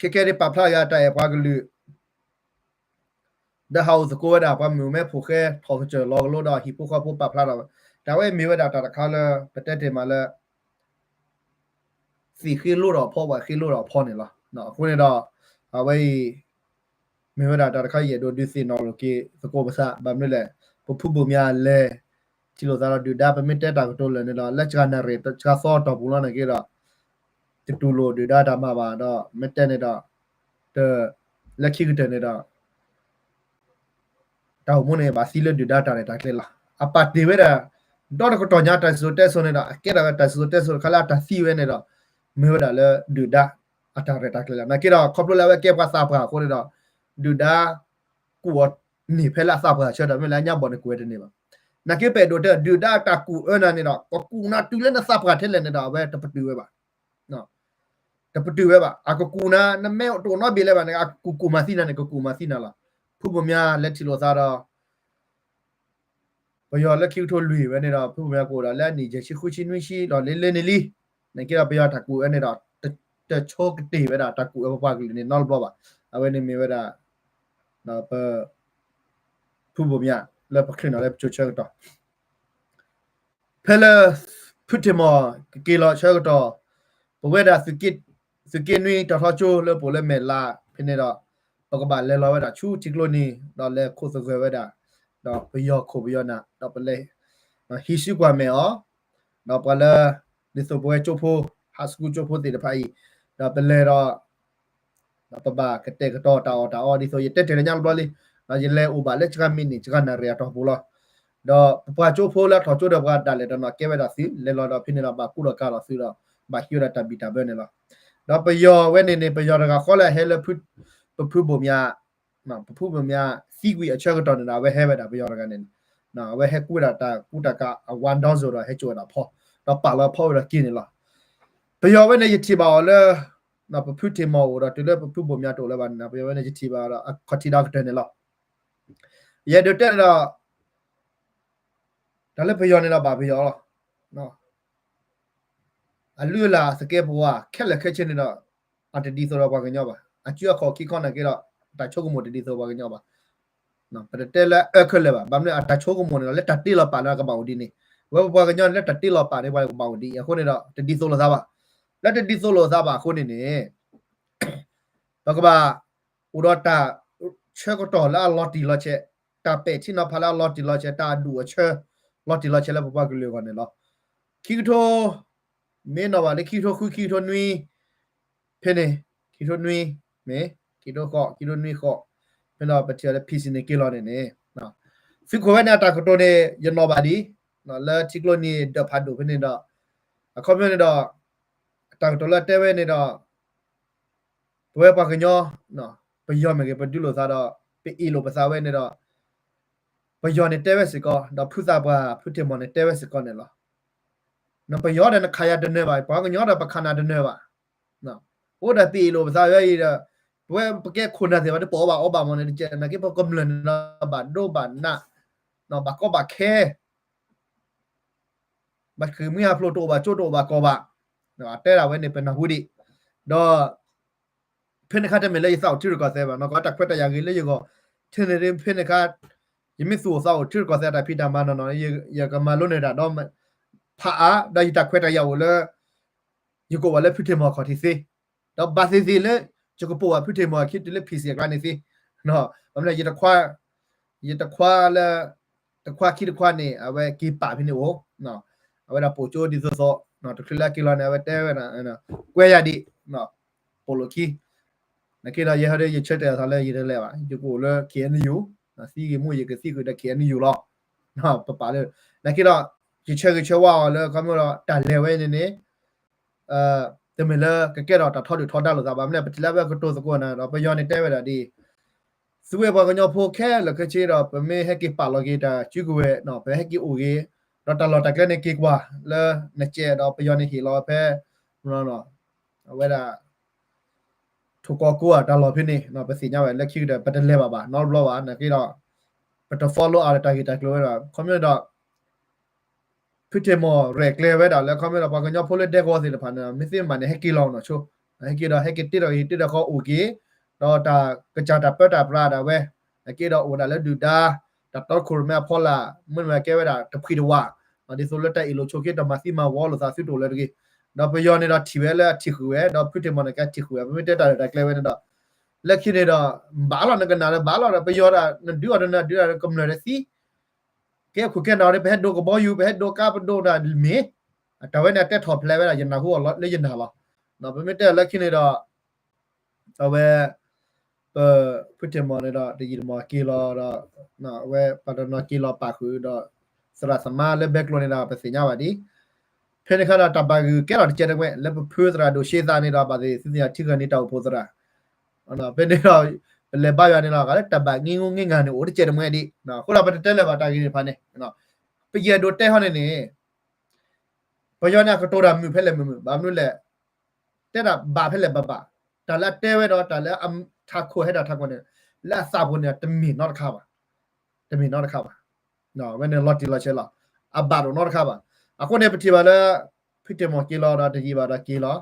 ခဲကဲဒ်ပာ်ဖျါက့ၤတၢ်အဲၣ်ပှၤကလုာ် ဒီးဟးအိၣ်သကိးဝဲဒၣ်ပှၤမုၣ်ကမဲဖိဃဲ ထီၣ်ကစၢၢ်လီၤကလိဒီးဟံၣ်ဖိဃီဖိပာ်ဖျါထီၣ်ဝဲ တၢ်ဝဲမ့ၢ်ဝဲဒၣ်တၢ်တခါလၢ ပတဲတ့ၢ်မးလၢ သ့ၣ်ဃ့လိဒီးအဖီ ဝၣ်ဃ့လိဒီးအဖီန့ၣ်လီၤ. အဃိန့ၣ်ဒီး အဝဲအံၤ မ့ၢ်ဝဲဒၣ်တၢ်တခါယအဲၣ်ဒိးဒုးသ့ၣ်နီၣ်လိာ်က့ၤသကိးပသး ဘၣ်မနုၤလဲၣ် ပဖုဘိၣ်မၠးလဲၤ ထံၣ်လိာ်သးဒီးဒုၣ်ဒါ ပမ့ၢ်တဲတၢ်ကတိၤလၢာ်န့ၣ်ဒီး လၢစှၤနၣ်ရံၣ်စှၤသီအတီၢ်ပူၤလီၤနာ်က့ဒီး တတူၢ်လိာ်ဒုၣ်ဒါတၢ်မၤဘၣ်ဒီး မ့ၢ်တဲန့ၣ်ဒီး လၢခံကတၢၢ်န့ၣ်ဒီး တၢ်အိၣ်မူန့ၣ် ဘၣ်သံလၢဒုၣ်ဒါတၢ်ရဲၣ်တၢ်ကျဲၤလီၤ. အပာ်တ့ၢ်ဝဲဒၣ် ဒီတကတီၢ်ညါတၢ်စံၣ်စိၤတဲစိၤန့ၣ်ဒီး အကဲထီၣ်ဝဲတၢ်စံၣ်စိၤတဲစိၤတခါလၢအတၢ်သံဝဲန့ၣ်ဒီး မ့ၢ်ဝဲဒၣ်လၢဒုၣ်ဒါအတၢ်ရဲၣ်တၢ်ကျဲၤလီၤ. နာ်က့ဒီး ခီဖျိလၢအဝဲကဲပှၤသးပှၢ်အဃိန့ၣ်ဒီး ဒုၣ်ဒါ ကူၣ်အီၤန့ၢ်ဖဲလၢအသးပှၢ်အဆၢဒီး မ့ၢ်လၢအညါဘီၣ်န့ၣ်ကူၣ်ဝဲတန့ၢ်ဘၣ်. နာ်က့ပအဲၣ်ဒိးတဲ ဒုၣ်ဒါအတၢ်ကူၣ်အၢနၤန့ၣ်ဒီး ကကူၣ်နၤတုၤလၢနသးပှၢ်ထဲလဲၣ်န့ၣ်ဒီး အဝဲတပတုာ်ဝဲဘၣ် တပတုာ်ဝဲဘၣ်. အကကူၣ်နၤ နမ့ၢ်တအိၣ်နီတဘ့ၣ်လၢၤဘၣ်န့ၣ် အကကူၣ်ကူၣ်မၤသံနၤန့ၣ် ကကူၣ်မၤသံနၤလီၤ. ဖုဘိၣ်မၠးလဲၤထံၣ်လိာ်သးဒီး ပယီၤလၢခံကထိလွံၢ်ဝဲန့ၣ်ဒီး ဖုဘိၣ်မၠးကအိၣ်ဒီးလၢအနံၣ် ယဲၢ်ဆံဃုဆံနွံဆံလီၤ လၢလၢန့ၣ်လံ. နာ်က့ဒီးပယီၤတၢ်ကူၣ်အၢန့ၣ်ဒီး တဆိကတ့ၢ်ဝဲဒၣ်တၢ်ကူၣ်အၢပပှၤကလုာ်န့ၣ်နီတဘျီဘၣ်. အဝဲန့ၣ်မ့ၢ်ဝဲဒၣ် ပ ဖုဘိၣ်မၠးလၢပချုးနီၤလၢပစိၤဆၢကတီၢ် ဖဲလၢ ဖုထံၣ်မီၢ်ကက့ၤလီၤဆၢကတီၢ် ပဝဲဒၣ် သုးက့နွံတီၤထီကၠိလၢပအိၣ်လၢမဲာ်လးဖဲန့ၣ်ဒီး ပကဘၣ်လဲၤလီၤဝဲဒၣ်ဆူထံကျိနံၤ ဒီးလဲၤခိးသဂၢၢ်ဝဲဒၣ် ဒီးပယီၤခိၣ်ပယီၤနၢ် ဒီးပလဲၤ ဟံးစုကွၢ်မဲာ်အီၤ ဒီးပှၤလၢ ဒ်သိးပဝဲကၠိဖိ high school ကၠိဖိသ့ၣ်တဖၣ်အံၤ ဒီးပလဲၤဒီး ဒီးပဘၣ်ကတဲာ်ကတီၤတၢ်အီၣ်တၢ်အီ ဒ်သိးယတဲတ့ၢ်လၢညါတဘျီလံ, ဒီးယလဲၤအိၣ်ဘၣ်လၢစှၤမံးနံးစှၤနၣ်ရံၣ်အတီၢ်ပူၤလီၤ. ဒီးပပှၤကၠိဖိလၢအထီၣ်ကၠိဒီးပှၤဒၣ်လဲာ်တနီၤကဲဝဲဒၣ်သုး လဲၤလီၤဒီးဖဲန့ၣ်ဒီးဘၣ်ကူဒီးကၤဒီးသုးဒီး ဘၣ်ဟံးဝဲဒၣ်တၢ်ဘံၣ်တၢ်ဘၢန့ၣ်လီၤ. ဒီးပယီၤဝဲန့ၣ်န့ၣ် ပယီၤတဂၤဃီလၢဟဲလၢ ပဖုဘိၣ်မၠး ပဖုဘိၣ်မၠးသံကွံာ်အဆၢကတီၢ်န့ၣ်ဒီး အဝဲဟဲဝဲဒၣ်ပယီၤတဂၤန့ၣ်န့ၣ် အဝဲဟဲကူဝဲဒၣ်တၢ်ကူတၢ်ကၤအဝါဒီစိၤဒီးဟဲစိာ်ဝဲဒၣ်ဖီ ဒီးပာ်လီၤဖီဝဲဒၣ်က့ၤန့ၣ်လီၤ. ပယီၤဝဲန့ၣ် ယထံၣ်ဘၣ်အီၤလၢ ပဖုထံၣ်မီၢ်အိၣ်ဒီးတုၤလၢပဖုဘိၣ်မၠးတအိၣ်လၢၤဘၣ်န့ၣ် ပယီၤဝဲန့ၣ် ယထံၣ်ဘၣ်ဒီးအခီၣ်ထံးဒီးကတၢၢ်န့ၣ်လီၤ. ယအဲၣ်ဒိးတဲန့ၣ်ဒီး တၢ်လၢပယီၤန့ၣ်ဒီးဘၣ်ပယီၤလီၤ. အလုၢ်အလၢ်သကဲးပဝးခဲလၢာ်ခဲဆ့န့ၣ်ဒီး အတဒ်သိးဒီးပှၤကညီဘၣ်. အစုအခီၣ်ခံခီနာ်က့ဒီး အတၢ်ဆိကမိၣ်တဒ်သိးပှၤကညီဘၣ်. ပတတဲလၢအၢခဲလၢာ်ဘၣ်. ဘၣ်မနုၤအတၢ်ဆိကမိၣ်န့ၣ်ဒီး လၢတၢ်တ့လီၤပာ်န့ၣ်ကဘၣ်အိၣ်ဒ်န့ၣ်, ဝဲပပှၤကညီန့ၣ် လၢတၢ်တ့လီၤပာ်န့ၣ် ပှၤကဘၣ်အိၣ်ဒ်အံၤအဃိန့ၣ်ဒီး တဒ်သိးလိာ်သးဘၣ်. လၢတဒ်သိးလိာ်သးဘၣ်အဃိန့ၣ်န့ၣ် ပကဘၣ်အိၣ်ဒီးတၢ်ဆၢကတီၢ်လၢအလီၤတံၢ်လီၤဆဲး, တၢ်ပဲာ်ထံနီၤဖးလၢအလီၤတံၢ်လီၤဆဲး, တၢ်အဒူၣ်အဆၢ လီၤတံၢ်လီၤဆဲးလၢပပှၤကလုာ်အဂီၢ်န့ၣ်လီၤ. ခံကထိ မ့ၢ်နီၣ်ဘၣ်လၢခံကထိဃု ခံကထိနွံ ဖဲန့ၣ် ခံကထိနွံ မ့ၢ် ခံကထိဃိး ခံကထိနွံဃိး ဖဲန့ၣ်ဒီး ပထံၣ်အီၤလၢ PC န့ၣ်က့ၤလီၤန့ၣ်န့ၣ် သုးခိၣ်ဝဲန့ၣ်အတၢ်ကတိၤန့ၣ် ယနီၣ်ဘၣ်ဒံး လၢထံကျိနံၤဒၢးဖးဒိၣ်ဖဲန့ၣ်ဒီး အခီပညီန့ၣ်ဒီး အတၢ်ကတိၤလၢအတဲဝဲန့ၣ်ဒီး ပဝဲပှၤကညီ ပယီၤမ့ၢ်ဂ့ၤ ပဒုးလိာ်သးဒီး ပအ့ၣ်လိာ်ပသးဝဲန့ၣ်ဒီး ပယီၤန့ၣ်တဲဝဲစ့ၢ်ကီး ဒီးဖုသးပှၢ် ဖုထံၣ်မီၢ်န့ၣ်တဲဝဲစ့ၢ်ကီးန့ၣ်လီၤ. ပယီၤဒီးနခးယၤတနၢၤဘၣ်, ပှၤကညီဒီးပခးနၤတနၢၤဘၣ်. အိၣ်ဒီးပအ့ၣ်လိာ်ပသးဝဲအံၤဒီး ပဝဲပကဲခိၣ်နၢ်သ့ၣ်တဖၣ် ပအီၣ်ဘၣ်အီဘၣ်မ့ၢ်န့ၣ် တကဲ နာ်က့ပကမျၢၢ်န့ၣ်ဒီး ဘၣ်ဒိဘၣ်နး, ဘၣ်ကီဘၣ်ခဲ, ဘၣ်ဃ့ၢ်မှံဟးဖျိး တအိၣ်ဘၣ်ကၠိတအိၣ်ဘၣ်ကီဘၣ်, တဲဒၣ်ဝဲန့ၣ် ပနၢ်ဟူဒံး, ဒီး ဖဲန့ၣ်အခါတမ့ၢ်လၢယသးအိၣ်ထံရူၢ်ကီၢ်သဲးဘၣ်နီၤ, ကီတၢ်ခွဲးတၢ်ယာ်ဂ့ၤလၢယဂီၢ်, ထဲန့ၣ်ဖဲန့ၣ်အခါ ယမ့ၢ်သူၣ်အိၣ်သးအိၣ်ထံရူၢ်ကီၢ်သဲးတၢ်ဖံးတၢ်မၤနီၢ်နီၢ်, ယကမၤလိန့ၢ်တၢ်ဒီး ဖးအါ, ဒီးယတၢ်ခွဲးတၢ်ယာ်အိၣ်လၢ ယကအိၣ်ဘၣ်လၢဖုထံၣ်မီၢ်ခီၣ်ထံးသ့, ဒီးဘၣ်သ့ၣ်သ့ၣ်လၢ ယကပိာ်ဘၣ်ဖုထံၣ်မီၢ်ခံတုၤလၢ PC အကျါန့ၣ်သ့, ဘၣ်မနုၤ ယတခွါလၢ တခွါခံတခွါန့ၣ် အဝဲက့ၤပာ်ဖဲန့ၣ်အိၣ်, အဝဲဒၣ်ပိာ်ကၠိဒ်သိးသိး, တချုးလၢအက့ၤလီၤန့ၣ် အဝဲတဲဝဲဒၣ်, ကွဲယၤဒံး, ပိာ်လိာ်ခံ, နာ်က့ဒီး ယဲဟဲဒီး ယဆၢတဲာ်အသးလၢယတလဲၤဘၣ်, ယကအိၣ်လၢ KNU, သံဂ့ၤမူယကသံကွံာ်ဒီး KNU လီၤ, ပပာ်လၢ, နာ်က့ဒီး ယဆၢဂ့ၤဆၢဝါအီၤလၢ ခီဖျိဒီးတၢ်လဲၤဝဲန့ၣ်န့ၣ် တမ့ၢ်လၢကကဲထီၣ်တၢ်ထီဒုၣ်ထီဒါလိာ်သးဘၣ်, မ့ၢ်လၢ ပထံၣ်လၢအဝဲကတိၤသကိးန့ၣ်ဒီး ပယီၤန့ၣ်တဲဝဲဒၣ်ဒ် သုဝဲပှၤကညီဖိခဲလၢာ်ခဲဆ့ဒီး ပမ့ၢ်ဟဲက့ၤပာ်လီၤက့ၤတၢ်စုကဝဲၤ, ပဟဲက့ၤအိၣ်ဂ့ၤ, ဒီးတၢ်လီၢ်တၢ်ကျဲန့ၣ်က့ၤကွၢ်လၢနကဲး, ဒီးပယီၤန့ၣ်ဟ့ၣ်လီၤဖဲ အဝဲဒၣ် ထိၣ်ကီၢ်ကိးအတၢ်လီၢ်ဖဲန့ၣ်, ပသ့ၣ်ညါဝဲလၢခံကတၢၢ် ပတလဲၤဘၣ်ဘၣ် နီတဘျီဘၣ်, နာ်က့ဒီး ပတ follow အီၤဒီးတၢ်ဂ့ၢ်တၢ်ကျိၤဝဲဒီး ခီဖျိဒီး ဖုထံၣ်မီၢ်ရဲၣ်ကျဲၤဝဲဒၣ်လၢ ခီဖျိဒီးပှၤကညီဖိလၢဒဲကဝီၤသ့ၣ်တဖၣ်န့ၣ် မ့ၢ်သ့မ့ၢ်ဘၣ်န့ၣ် ဟဲက့ၤလီၤနီၢ်ဆိ, ဟဲက့ၤဒီး ဟဲက့ၤတ့ထီၣ်ဂ့ၤတ့ထီၣ်ခီအိၣ်က့ၤ, ဒီးတၢ်ကစၢ်တၢ်ပၢတၢ်ပြးဒၣ်ဝဲ, နာ်က့ဒီးအိၣ်ဒၣ်လၢဒုၣ်ဒါ တၢ်တီခိၣ်ရိၣ်မဲအဖီလာ်, မ့ၢ်မ့ၢ်ကဲဝဲဒၣ်တဖှံတဝး, ဒ်သိးလၢတၢ်အ့ၣ်လိာ်ဆိးက့တၢ်မၤသံမၤဝီလိာ်သးသုတအိၣ်လၢၤတဂ့ၤ, ဒီးပယီၤန့ၣ်ဒီးထံၣ်ဝဲလၢအထံၣ်ဃုာ်ဝဲ, ဒီးဖုထံၣ်မီၢ်န့ၣ်ကဲထံၣ်ဃုာ်ဝဲ, ပမ့ၢ်တဲတၢ်ရဲၣ်တၢ်ကျဲၤဝဲန့ၣ်ဒီး လၢခံန့ၣ်ဒီး ဘၣ်လီၤနကနၣ်လၢဘၣ်လီၤဒီး ပယီၤဒၣ် နဒုးအီၤဒီးနဒုးဒၣ်ကမျၢၢ်ဒီးသံ ကဲခိၣ်ကဲနၢ်ဒီး ပဟဲဒိကဘီယူၤ ပဟဲဒိကါပဒိတၢ်မ့ၢ်, တၢ်ဝဲန့ၣ်အတဲထီၣ်ဖျဲးဝဲဒၣ်ယနၢ်ဟူအီၤလီၤလၢယနၢ်လီၤ. ပမ့ၢ်တဲလၢခံန့ၣ်ဒီး အဝဲ ပ ဖုထံၣ်မီၢ်န့ၣ်ဒီး တယံာ်တမီၢ်က့ၤလီၤဒီး အဝဲပှၤတနီၤက့ၤလီၤပာ်ဃုာ်ဒီး သရၣ်သမါလၢဘဲကျိၤန့ၣ်ဒီး ပသ့ၣ်ညါဘၣ်ဒ် ဖဲန့ၣ်အခါဒီး တၢ်ဘၣ်ဂုာ်ကဲထီၣ်တကဲးတမှဲး လၢပဖုသရၣ်ဒိၣ်ရှ့သးန့ၣ်ဒီး ဘၣ်သ့ၣ်သ့ၣ်ညါထံကၢၢ်န့ၣ် တၢ်အိၣ်ဖှိၣ်သရၣ် ဖဲန့ၣ်ဒီး ပလဲၤဘါယွၤန့ၣ်လီၤ လၢတၢ်ဘၣ်င့ၢ်ငိုင့ၢ်ငါန့ၣ် အိၣ်တကဲးတမှဲးဒံး, အဃိဒီးပတတဲလၢၤဘၣ်တၢ်ဂ့ၢ်န့ၣ်တဖၣ်န့ၣ်, ပယဲၢ်ဒိးတဲဟီန့ၣ်န့ၣ် ပယီၤန့ၣ်အကတိၤတၢ်မုာ်ဖဲလဲၣ်မုာ်မုာ် ဘၣ်မနုၤလဲၣ်, တဲဒၣ်ဘၣ်ဖဲလဲၣ်ဘၣ်ဘၣ်, တၢ်လၢအတဲဝဲဒီး တၢ်လၢအထးခိၣ်ဟဲဒၣ်ထးခိၣ်န့ၣ် လၢအသးပူၤန့ၣ် တမ့ၢ်နီတခါဘၣ်, တမ့ၢ်နီတခါဘၣ်. ဝဲန့ၣ်လီၤတံၢ်လီၤဆဲးလီၤ, အဘၣ်ဒိၣ်နီတခါဘၣ်. အဃိန့ၣ် ပထံၣ်ဘၣ်လၢ ဖုထံၣ်မီၢ်က့ၤလီၤဒီးတယံာ်ဘၣ်ဒီးက့ၤလီၤ,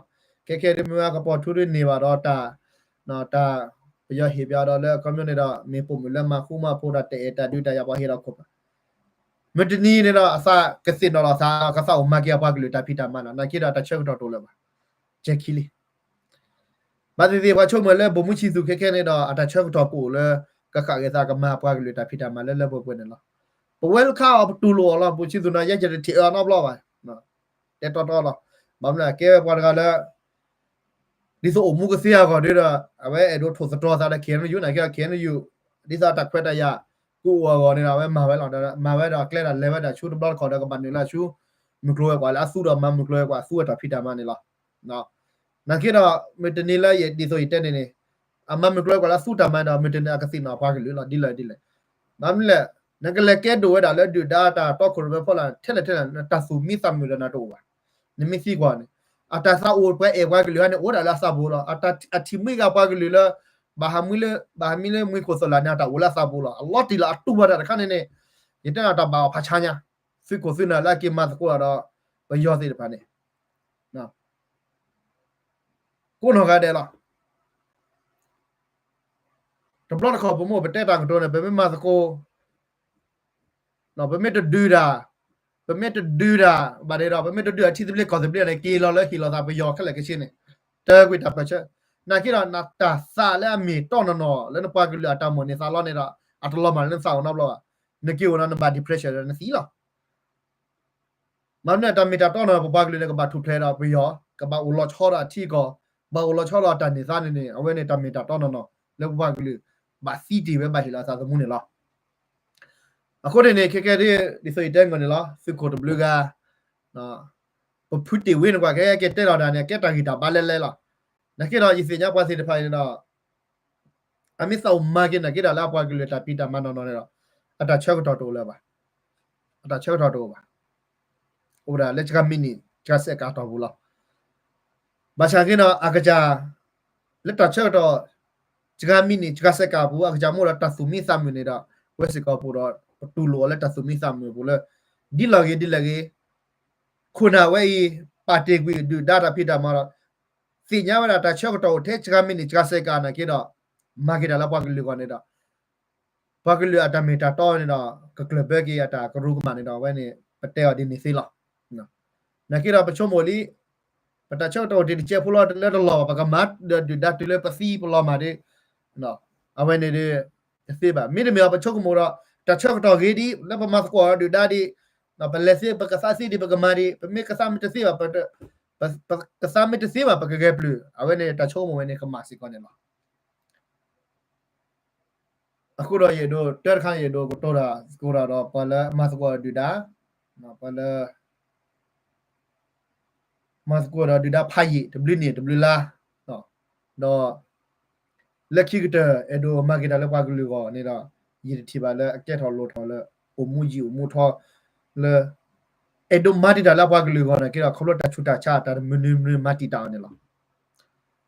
ခဲခဲဒ်မ့ၢ်ဝဲကပီၤထူဒ်န့ၢ်ဘၣ်ဒီးတၢ် တၢ် ပယီၤဟ့ၣ်ပၠးဒီးလၢအခီပညီန့ၣ်ဒီး မ့ၢ်ပိာ်မုၣ်လၢမၤဃူမၤဖိးဒီး တအဲၣ်တၢ်ဒုးတၢ်ယၤပှၤဟ့ၣ်ဒီးခိၣ်ဘၣ်. မုၢ်တနံၤန့ၣ်ဒီး အသးကသ့ၣ်နီၣ်လီၤသး ကသးအိၣ်မၤက့ၤအပှၤကလုာ်တၢ်ဖံးတၢ်မၤလီၤ. နာ်က့ဒီးတၢ်ဆၢကတီၢ်တအိၣ်လၢၤဘၣ်. ကဲခံလံ ဘၣ်သ့ၣ်သ့ၣ် ပှၤဆိကမိၣ်လၢ ဗိုလ်မှူးချစ်သူ ခဲခဲန့ၣ်ဒီး အတၢ်ဆၢကတီၢ်ကအိၣ်လၢ ကဃၣ်က့ၤသးကမၤပှၤကလုာ်တၢ်ဖံးတၢ်မၤလၢလၢပှဲၤပှဲၤန့ၣ်လီၤ. ပဝဲလၢခါအီၤပတူၢ်လိာ်အီၤလီၤ ဗိုလ်မှူးချစ်သူနီၤ ယဲယတထံၣ်အၢအနီတဘျီဘၣ်. တဲတီတီလီၤ. ဘၣ်မနုၤအကဲဝဲပှၤတဂၤလၢ ဒ်သိးအိၣ်မူကသ့အဂီၢ်ဒီး အဝဲအဲၣ်ဒိးထိၣ်သတြီၤသးဒီး KNU နာ်က့ KNU ဒ်သိးအတၢ်ခွဲးတၢ်ယာ် ကအိၣ်အဂီၢ်န့ၣ်ဒီး အဝဲမၤဝဲလီၤ. မၤဝဲဒီးအကျဲဒၣ်လဲၤဝဲဒၣ်ဆူတဘျီတခီၣ်ဒီး ကဘၣ်နုာ်လၢဆူ မုၢ်ကျိၤဝဲၤကွာ်လၢအသူဒီးမၤမုၢ်ကျိၤဝဲၤကွာ်သူဝဲတၢ်ဖံးတၢ်မၤန့ၣ်လီၤ. နာ်က့ဒီး မုၢ်တနံၤလၢယဒ်သိးယတဲန့ၣ်န့ၣ် အမၤမုၢ်ကျိၤဝဲၤကွာ်လၢအသူတၢ်မၤဒီး မုၢ်တနံၤအကသ့ၣ်နီၣ်ပှၤကလုာ်လီၤ ဒ်လဲၣ်ဒ်လဲၣ်. ဘၣ်မနုၤလဲၣ် နကလဲၤကဲဒိၣ်ဝဲဒၣ်လၢဒုၣ်ဒါတၢ်တီခိၣ်ရိၣ်မဲဖီလာ် ထဲလဲၣ်ထဲလဲၣ် နတၢ်သူၣ်မံသးမုာ်ဒီးနတအိၣ်ဘၣ်. နမ့ၢ်သံကွၢ်န့ၣ် အတၢ်သးအိၣ်ပှၤအဲၣ်ပှၤကလုာ်ဟဲန့ၣ် အိၣ်ဒၣ်လၢအသးပူၤလီၤ. အတၢ်အထံၣ်မှံဂၤပှၤကလုာ်လၢ ဘၣ်ဟးမံလၢ ဘၣ်ဟးမံလၢမှံခိၣ်သလၢ်န့ၣ် အတၢ်အိၣ်လၢအသးပူၤလီၤ. အလီၤတံၢ်လီၤ အတူၢ်ဘၣ်တၢ်တခါန့ၣ်န့ၣ် ယတဲနၤတၢ်ဘၣ်အီၤဖးဆါညါ သုးခိၣ်သုးနၢ်လၢအက့ၤမၤသကိးဒီး ပယီၤသ့ၣ်တဖၣ်န့ၣ် ကိးနီၢ်ဂၤဒဲးလီၤ. တဘျီတခီၣ်ပမိၢ်ပတဲတၢ်ကတိၤန့ၣ် ပမ့ၢ်မၤသကိး ပမ့ၢ်တဒုးတၢ် ပမ့ၢ်တဒုးတၢ် ဘၣ်န့ၣ်ဒီး ပမ့ၢ်တဒုးအထံသဘျ့ကီၢ်သဘျ့န့ၣ် က့ၤလီၤလၢဟ့ၣ်လီၤသးပယီၤခဲလၢာ်ခဲဆ့န့ၣ် တၢ်ကွံာ်တၢ်ပၢၢ်ဆၢ နာ်က့ဒီး နတၢ်သးလၢအမ့ၢ်တီနီၢ်နီၢ် လၢနပှၤကလုာ်အတၢ်မိၣ်န့ၢ်သးလီန့ၣ်ဒီး အတလီၤမၢ်လၢနသးအိၣ်နီတဘျီဘၣ်. နက့ၤအိၣ်ဒီးနဘၣ် depression ဒီးနသံလီၤ. မ့ၢ်မနုၤတၢ်မ့ၢ်တၢ်တီနီၢ်နီၢ် ပပှၤကလုာ်န့ၣ် ကဘၣ်ထူၣ်ဖျဲးဒီးပယီၤ ကဘၣ်အိၣ်လီၤဆီဒီးအထံအကီၢ် ဘၣ်အိၣ်လီၤဆီဒီးတၢ်န့ၢ်သါန့ၣ်န့ၣ် အဝဲန့ၣ်တၢ်မ့ၢ်တၢ်တီနီၢ်နီၢ် လၢပပှၤကလုာ် ဘၣ်သံတ့ၢ်ဝဲဘၣ်ဟ့ၣ်လီၤအသးသမူန့ၣ်လီၤ. အဃိန့ၣ်န့ၣ် ခဲကဲဒ် ဒ်သိးယတဲငိၢ်န့ၣ်လီၤ သုးခိၣ်တဘျုးဂၤ ပဖုတ့ၢ်ဝ့န့ၣ်ကွၢ် ကဲကဲတဲလီၤတၢ်န့ၣ် ကဲတၢ်ဂံၢ်တၢ်ဘါလဲလဲလီၤ. နာ်က့ဒီး ယသ့ၣ်ညါပှၤသ့ၣ်တဖၣ်အံၤန့ၣ်ဒီး အမ့ၢ်သးအိၣ်မၤက့ၤနာ်က့ဒီးလၢအပှၤကလုာ်တၢ်ဖံးတၢ်မၤနီၢ်နီၢ်န့ၣ်ဒီး အတၢ်ဆၢကတီၢ်တအိၣ်လၢၤဘၣ်. အတၢ်ဆၢကတီၢ်တအိၣ်ဘၣ်. အိၣ်ဝဲဒၣ်လၢစကမံးနံး စကစဲးကးတီၢ်ပူၤလီၤ. ဘၣ်ဆၣ်က့ဒီး အကစၢ် လၢတၢ်ဆၢကတီၢ် စှၤမံးနံး စှၤစဲးကၤအပူၤ အကစၢ်မ့ၢ်အိၣ်ဒီးတၢ်သူၣ်မံသးမုာ်န့ၣ်ဒီး ဝဲစ့ၢ်ကီးပူၤဒီး ပတူၢ်လိာ်အီၤလၢတၢ်သူၣ်မံသးမုာ်အပူၤလၢ ဒ်လဲၣ်ဂ့ၤဒ်လဲၣ်ဂ့ၤ ခိၣ်နၢ်ဝဲအံၤ ပာ်တ့ၢ်ကွံာ်ဒုၣ်ဒါတၢ်ဖံးတၢ်မၤဒီး သ့ၣ်ညါဝဲဒၣ်တၢ်ဆၢကတီၢ်အိၣ်ထဲစှၤမံးနံး စှၤစဲးကၤနာ်က့ဒီး မၤက့ၤတၢ်လၢပှၤကလုာ်အဂီၢ်န့ၣ်ဒီး ပှၤကလုာ်အတၢ်မ့ၢ်တၢ်တီန့ၣ်ဒီး ကကျၢၢ်ဘၢက့ၤအတၢ်ကရူၢ်ကမၣ်န့ၣ်ဒီး အဝဲန့ၣ် ပတဲအီၤဒ်န့ၣ်သ့လီၤ. နာ်က့ဒီးပဆိကမိၣ်လံ ပတၢ်ဆၢကတီၢ်အိၣ်တ့ၢ်တကဲးဖိလီၤ တလၢတလီၢ်ဘၣ် ပကမၤဒီးဒုၣ်ဒါတုၤလၢပသံပလီၤမၢ်ဒ် အဝဲန့ၣ်ဒ် တသ့ဘၣ်. မ့တမ့ၢ်အီၤ ပဆိကမိၣ်ဒီး တၢ်ဆၢကတီၢ်ဂ့ၤဒ် လၢပမၤသကိးဒီးဒုၣ်ဒါဒ် ပလဲၤသ့ ပကသးသ့ဒ် ပကမၤဒ် ပမ့ၢ်ကသးမ့ၢ်တသ့ဘၣ် ပကသးမ့ၢ်တသ့ဘၣ် ပကဂဲၤပျုၢ် အဝဲန့ၣ် တၢ်ဆိကမိၣ်ဝဲန့ၣ် ကမၣ်စ့ၢ်ကီးန့ၣ်လီၤ. အဃိဒီးယအဲၣ်ဒိး တၢ်တခါန့ၣ် ယအဲၣ်ဒိးကတိၤတၢ်သကိးတၢ်ဒီး ပှၤလၢအမၤသကိးဒီးဒုၣ်ဒါ ပှၤလၢ မၤသကိးဒီးဒုၣ်ဒါဖးယံာ် တဘျုးနံၣ်တဘျုးလါ ဒီး လၢခံကတၢၢ် အဲၣ်ဒိးမၤက့ၤတၢ်လၢပှၤကလုာ်အဂီၢ်န့ၣ်ဒီး ယတထံၣ်ဘၣ်လၢအကဲထီၣ်လိၣ်ထီၣ်လၢ အိၣ်မူယံာ်အိၣ်မူထီလၢ အဲၣ်ဒိးမၤတံာ်တာ်လၢအပှၤကလုာ်အဂီၢ်နာ်က့ဒီး ခီဖျိတၢ်ဆူးတၢ်ဆါအတၢ်တမနုၤမနုၤမၤတံာ်တာ်အီၤန့ၣ်လီၤ.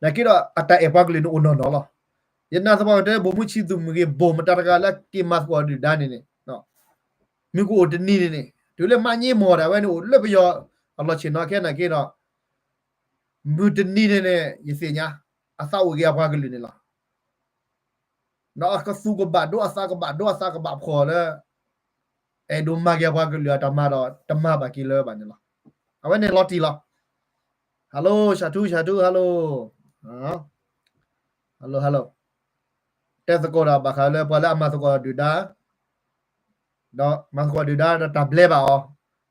နာ်က့ဒီးအတၢ်အဲၣ်ပှၤကလုာ်န့ၣ်အိၣ်နီၢ်နီၢ်လီၤ. ယနာ်သပှၢ်ကတၢၢ် ဘိၣ်မုၢ်ဆံးသူၣ်မ့ၢ်ဂ့ၤ ဘိၣ်မတၤတဂၤလၢက့ၤမၤသကိးဒုၣ်ဒါန့ၣ်န့ၣ် မုၢ်ကအိၣ်တနံၤန့ၣ်န့ၣ် တုၤလၢမၤည့မီၢ်ဒၣ်ဝဲန့ၣ် အိၣ်လၢပယီၤအလီၢ်ဆ့ၣ်နီၤခဲနာ်က့ဒီး မုၢ်တနံၤန့ၣ်န့ၣ် ယသ့ၣ်ညါ အသးအိၣ်က့ၤအပှၤကလုာ်န့ၣ်လီၤ. ဒီးအကသူၣ်ကဘၣ်ဒိ အသးကဘၣ်ဒိ အသးကဘၣ်ဖှီၣ်လၢ အဲၣ်ဒိးမၤက့ၤအပှၤကလုာ်အတၢ်မၤဒီး တမၤဘၣ်က့ၤလၢၤဘၣ်န့ၣ်လီၤ. အဝဲန့ၣ်လီၤတံၢ်လီၤ. Hello စးထူ စးထူ hello hello hello တဲသကိးတၢ်ဘၣ်ဃးလၢပှၤလၢအမၤသကိးဒုၣ်ဒါ ဒီးမၤသကိးဒုၣ်ဒါဒီးတၢ်ဘျဲဘၣ်အီၤ,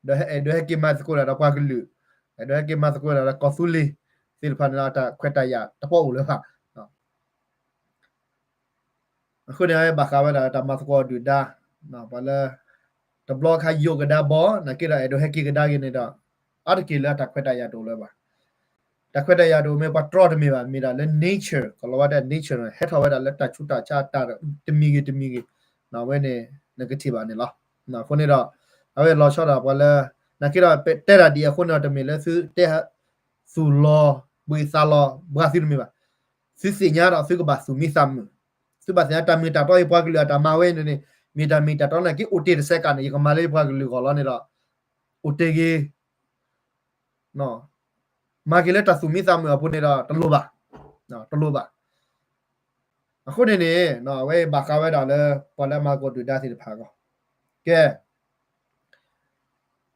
ဒီးအဲၣ်ဒိးဟဲက့ၤမၤသကိးတၢ်ဒီးပှၤကလုာ်, အဲၣ်ဒိးဟဲက့ၤမၤသကိးတၢ်ဒီးကီၢ်သူလ့ၤသ့ၣ်တဖၣ်န့ၣ်ဒီး တၢ်ခွဲးတၢ်ယာ်တပီၣ်အိၣ်လၢၤဘၣ်. အဃိန့ၣ် ဘၣ်ဃးဝဲဒၣ်တၢ်မၤသကိးဒုၣ်ဒါ, ပှၤလၢ တဘျီခါယိးကဒါဘီ နာ်က့ဒီးအဲၣ်ဒိးဟဲက့ၤကဒါက့ၤန့ၣ်ဒီး အါတက့ၢ်လၢတၢ်ခွဲးတၢ်ယာ်တအိၣ်လၢၤဘၣ်. တၢ်ခွဲးတၢ်ယာ်တအိၣ်မ့ၢ်ပှၤတြီတမ့ၢ်ဘၣ် မ့ၢ်ဒၣ်လၢ nature ကီၤလီၤဝါတဲ nature န့ၣ် ဟဲထီၣ်ဝဲဒၣ်လၢတၢ်ဆူးတၢ်ဆါတၢ်တမံၤဂ့ၤတမံၤဂ့ၤ, အဝဲန့ၣ် နကထံၣ်ဘၣ်န့ၣ်လီၤ. အဃိန့ၣ်ဒီး အဝဲလီၤဆီဒၣ်ပှၤလၢ နာ်က့ဒီးပတဲတၢ်ဒ်အံၤအဃိန့ၣ်ဒီး တမ့ၢ်လၢသုတဲ သူၣ်လီၤဘှံးသးလီၤဘှါသုတမ့ၢ်ဘၣ်. သုသ့ၣ်ညါဒီးသုကဘၣ်သူၣ်မံသးမုာ်, သုဘၣ်သ့ၣ်ညါတၢ်မ့ၢ်တၢ်တီအံၤပှၤကလုာ်အတၢ်မၤဝဲန့ၣ်န့ၣ် မ့ၢ်တၢ်မ့ၢ်တၢ်တီနာ်က့ အိၣ်တ့ၢ်တစဲးကးန့ၣ် ယကမၤလၢယပှၤကလုာ်အဂီၢ်လီၤန့ၣ်ဒီး အိၣ်တ့ၢ်ဂ့ၤ မၤက့ၤလၢတၢ်သူၣ်မံသးမုာ်အပူၤန့ၣ်ဒီး တလိၣ်ဘၣ်, တလိၣ်ဘၣ်. အဃိန့ၣ်န့ၣ် အဝဲဘၣ်ဃးဝဲဒၣ်လၢ ပှၤလၢအမၤသကိးဒုၣ်ဒါသ့ၣ်တဖၣ်အဂီၢ်, ကဲ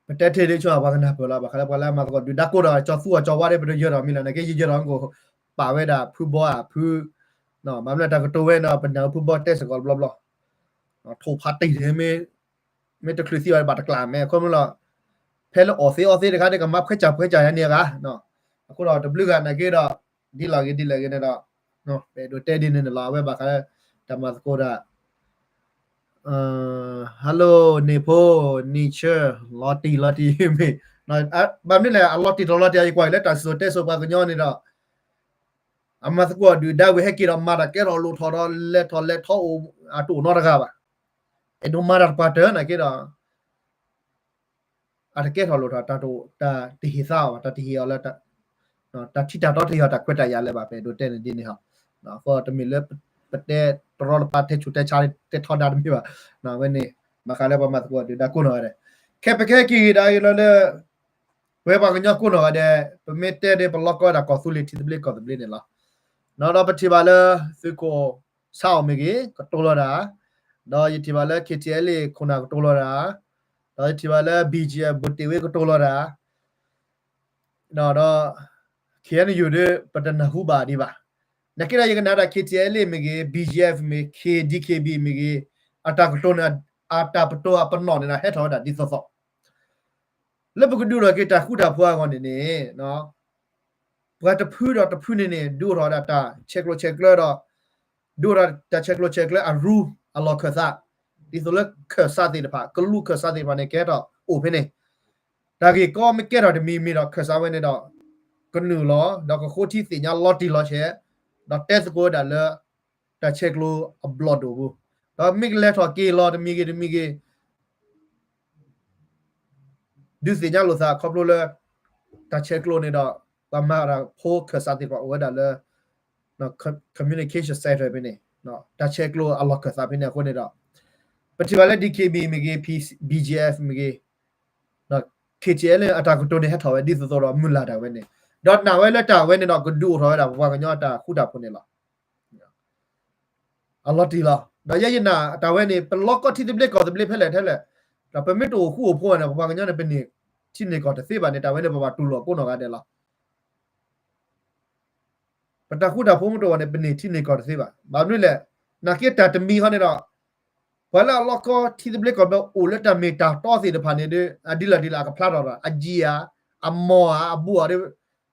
ပတဲထဲဒ်ဆိပှၤကနၢ်ပၢၢ်လီၤ ဘၣ်ဃးလၢပှၤလၢအမၤသကိးဒုၣ်ဒါကိးဒီး ကၠီသူအီၤကၠီဝါဒီး ပတယၢၤဒီးမံၤလီၤ နာ်က့ယယၢၤဒီးကအိၣ် ပာ်ဝဲဒၣ်ဖုဘီဧါ ဖု ဘၣ်မနုၤတၢ်ကတိၤဝဲန့ၣ် ပနၢ်ဟူဖုဘီတဲစ့ၢ်ကီးတဘျီဘျီ, ထိၣ်ဖးတံၢ်န့ၣ် မ့ၢ်တချုးသံဘၣ်ဘၣ်တကျးမဲာ် အဃိမ့ၢ်လီၤ, ဖဲလၢအီၣ်သ့အီသ့တခါန့ၣ် ကမၤခွဲးစၢ်ခွဲးစၢ်ယါန့ၣ်အဂၤ, အဃိဒီးတဘျုးဂၤနာ်က့ဒီး ဒ်လဲၣ်ဂ့ၤဒ်လဲၣ်ဂ့ၤန့ၣ်ဒီး ပအဲၣ်ဒိးတဲဒ်န့ၣ်န့ၣ်လီၤ အဝဲဘၣ်ဃး တၢ်မၤသကိးတၢ် hello န့ၣ်ဖိ nature လီၤတံၢ်လီၤတံၢ်မ့ၢ် ဘၣ်မနုၤလဲၣ် အလီၤတံၢ်တလီၤတံၢ်အံၤကွၢ်အံၤလၢတၢ်စံၣ်စိၤတဲစိၤပှၤကညီန့ၣ်ဒီး အမၤသကိးဒုၣ်ဒါဝံၤဟဲက့ၤဒီးမၤတၢ်ကဲထီၣ်လိၣ်ထီၣ်ဒီးလဲၤထီၣ်လဲၤထီၣ်အိၣ် အတအိၣ်နီတဂၤဘၣ်, အဲၣ်ဒိးမၤတၢ်တပှၤတၢၢ်နာ်က့ဒီး အတကဲထီၣ်လိၣ်ထီၣ် တၢ်တဟ့ၣ်သါအီၤဘၣ် တၢ်တဟ့ၣ်အီၤလၢ တၢ်ထံၣ်တၢ်တီတဟ့ၣ်အီၤတၢ်ခွဲးတၢ်ယာ်လၢၤဘၣ် ပအဲၣ်ဒိးတဲန့ၣ်ဒ်န့ၣ်ဟီ, အဃိတမ့ၢ်လၢ ပတဲတရီတပါထဲဆူးထဲဆါတဲထီဒါတမ့ၢ်ဘၣ်, အဝဲန့ၣ် ဘၣ်ဃးလၢပှၤမၤသကိးဒုၣ်ဒါကိးနီၢ်ဂၤဒဲး, ခဲပကဲက့ၤဂ့ၤဒၣ်အံၤလီၤလၢ ပဝဲပှၤကညီကိးနီၢ်ဂၤဒဲး ပမ့ၢ်တဲဒီးပလီၢ်ကီဝဲဒၣ်ကီၢ်သူလ့ၤထံသဘျ့ကီၢ်သဘျ့န့ၣ်လီၤ, ဒီးပထံၣ်ဘၣ်လၢ သုးခိၣ် ဆါအီၣ်မ့ၢ်ဂ့ၤ ကတိၤလီၤတၢ်, ဒီးယထံၣ်ဘၣ်လၢ KTLA ခိၣ်နၢ်ကတိၤလီၤတၢ်, ဒီးယထံၣ်ဘၣ်လၢ ဘီၣ်ကၠံၣ်အဲၣ် ဘိၣ်တ့ၢ်ဝ့ကတိၤလီၤတၢ်, ဒီး KNU ဒီး ပတနၢ်ဟူဘၣ်ဒံးဘၣ်, နာ်က့ဒီးယကနၣ်ဒၣ် KTLA မ့ၢ်ဂ့ၤ ဘီၣ်ကၠံၣ်အဲၣ် မ့ၢ်ဂ့ၤ KDKB မ့ၢ်ဂ့ၤ အတၢ်ကတိၤန့ၣ် အတၢ်ပတီၢ်အပနီၣ်န့ၣ်ဒီး ဟဲထီၣ်ဝဲဒၣ်ဒ်သိးသိး လၢပကဒုးထီၣ်က့ၤတၢ်ဃူတၢ်ဖိးအဂီၢ်န့ၣ်န့ၣ် ပှၤတဖုဒီးတဖုန့ၣ်န့ၣ် ဒုးအိၣ်ထီၣ်ဝဲဒၣ်တၢ်ဆဲးကျိးဆဲးကျၢဒီး ဒုးအိၣ်ထီၣ်တၢ်ဆဲးကျိးဆဲးကျၢအရူအလီၢ်ခၢၣ်သး, ဒ်သိးလၢခၢၣ်စးသ့ၣ်တဖၣ် ကလူးခၢၣ်စးသ့ၣ်တဖၣ်န့ၣ် ကဲထီၣ်အိၣ်ဖဲန့ၣ်, တၢ်ဂ့ၢ်ကီမ့ၢ်ကဲထီၣ်တမံၤမံၤဒီးခၢၣ်စးဝဲန့ၣ်ဒီး ကနုာ်လီၤ ဒီးကဃိထံသ့ၣ်ညါလီၤတံၢ်လီၤဆဲး, ဒီးတဲသကိးဝဲဒၣ်လၢ တၢ်ဆဲးကျိးအဘျီၣ်ဒိၣ်ပူၤ, ဒီးမ့ၢ်ကလဲၤထီၣ်က့ၤလီၤတမံၤဂ့ၤတမံၤဂ့ၤ ဒုးသ့ၣ်ညါလိာ်သးခီဖျိလၢ တၢ်ဆဲးကျိးန့ၣ်ဒီး ပှၤမၤတၢ်ဖိခၢၣ်စးသ့ၣ်တဖၣ်အိၣ်ဝဲဒၣ်လၢ communication center ဖဲန့ၣ်, တၢ်ဆဲးကျိးအလီၢ်ခၢၣ်သးဖဲန့ၣ်အဃိန့ၣ်ဒီး ပထံၣ်ဘၣ်လၢ D K B မ့ၢ်ဂ့ၤ, B G F မ့ၢ်ဂ့ၤ, ဒီး K T L အတၢ်ကတိၤန့ၣ်ဟဲထီၣ်ဝဲဒ်သိးသိးဒီးမုၢ်လၢ်တၢ်ဝဲန့ၣ်, ဒီးနာ်ဝဲလၢတၢ်ဝဲန့ၣ်ဒီး ကဒုးအိၣ်ထီၣ်ဝဲဒၣ်ပပှၤကညီအတၢ်ဃူတၢ်ဖိးန့ၣ်လီၤ. အလီၤတံၢ်လီၤ. ဒီးယဲယနာ်တၢ်ဝဲန့ၣ် ပလီၢ်ကီၢ်ထံသဘျ့ကီၢ်သဘျ့ဖဲလဲၣ်ထဲလဲၣ်, ဒီးပမ့ၢ်တအိၣ်ဃူအိၣ်ဖိးဘၣ်န့ၣ် ပပှၤကညီန့ၣ် ပန့ၢ်ထံန့ၢ်ကီၢ်တသ့ဘၣ်န့ၣ် တၢ်ဝဲန့ၣ် ပဘၣ်တူၢ်လိာ်ကိးနီၢ်ဂၤဒဲးလီၤ. ပတၢ်ဃူတၢ်ဖိးမ့ၢ်တအိၣ်ဘၣ်န့ၣ် ပန့ၢ်ထံန့ၢ်ကီၢ်တသ့ဘၣ်. ဘၣ်မနုၤလဲၣ်, နာ်က့တၢ်တမံၤဃီန့ၣ်ဒီး ပှၤလၢအလီၢ်ကီၢ်ထံသဘျ့ကီၢ်သဘျ့အိၣ်လၢတၢ်မ့ၢ်တၢ်တီသ့ၣ်တဖၣ်န့ၣ်ဒီး အဒ်လဲၣ်ဒ်လဲၣ်အကဖျါထီၣ်ဒီး အယံၤဧါ, အမီၢ်ဧါ, အဘူးဧါဒီး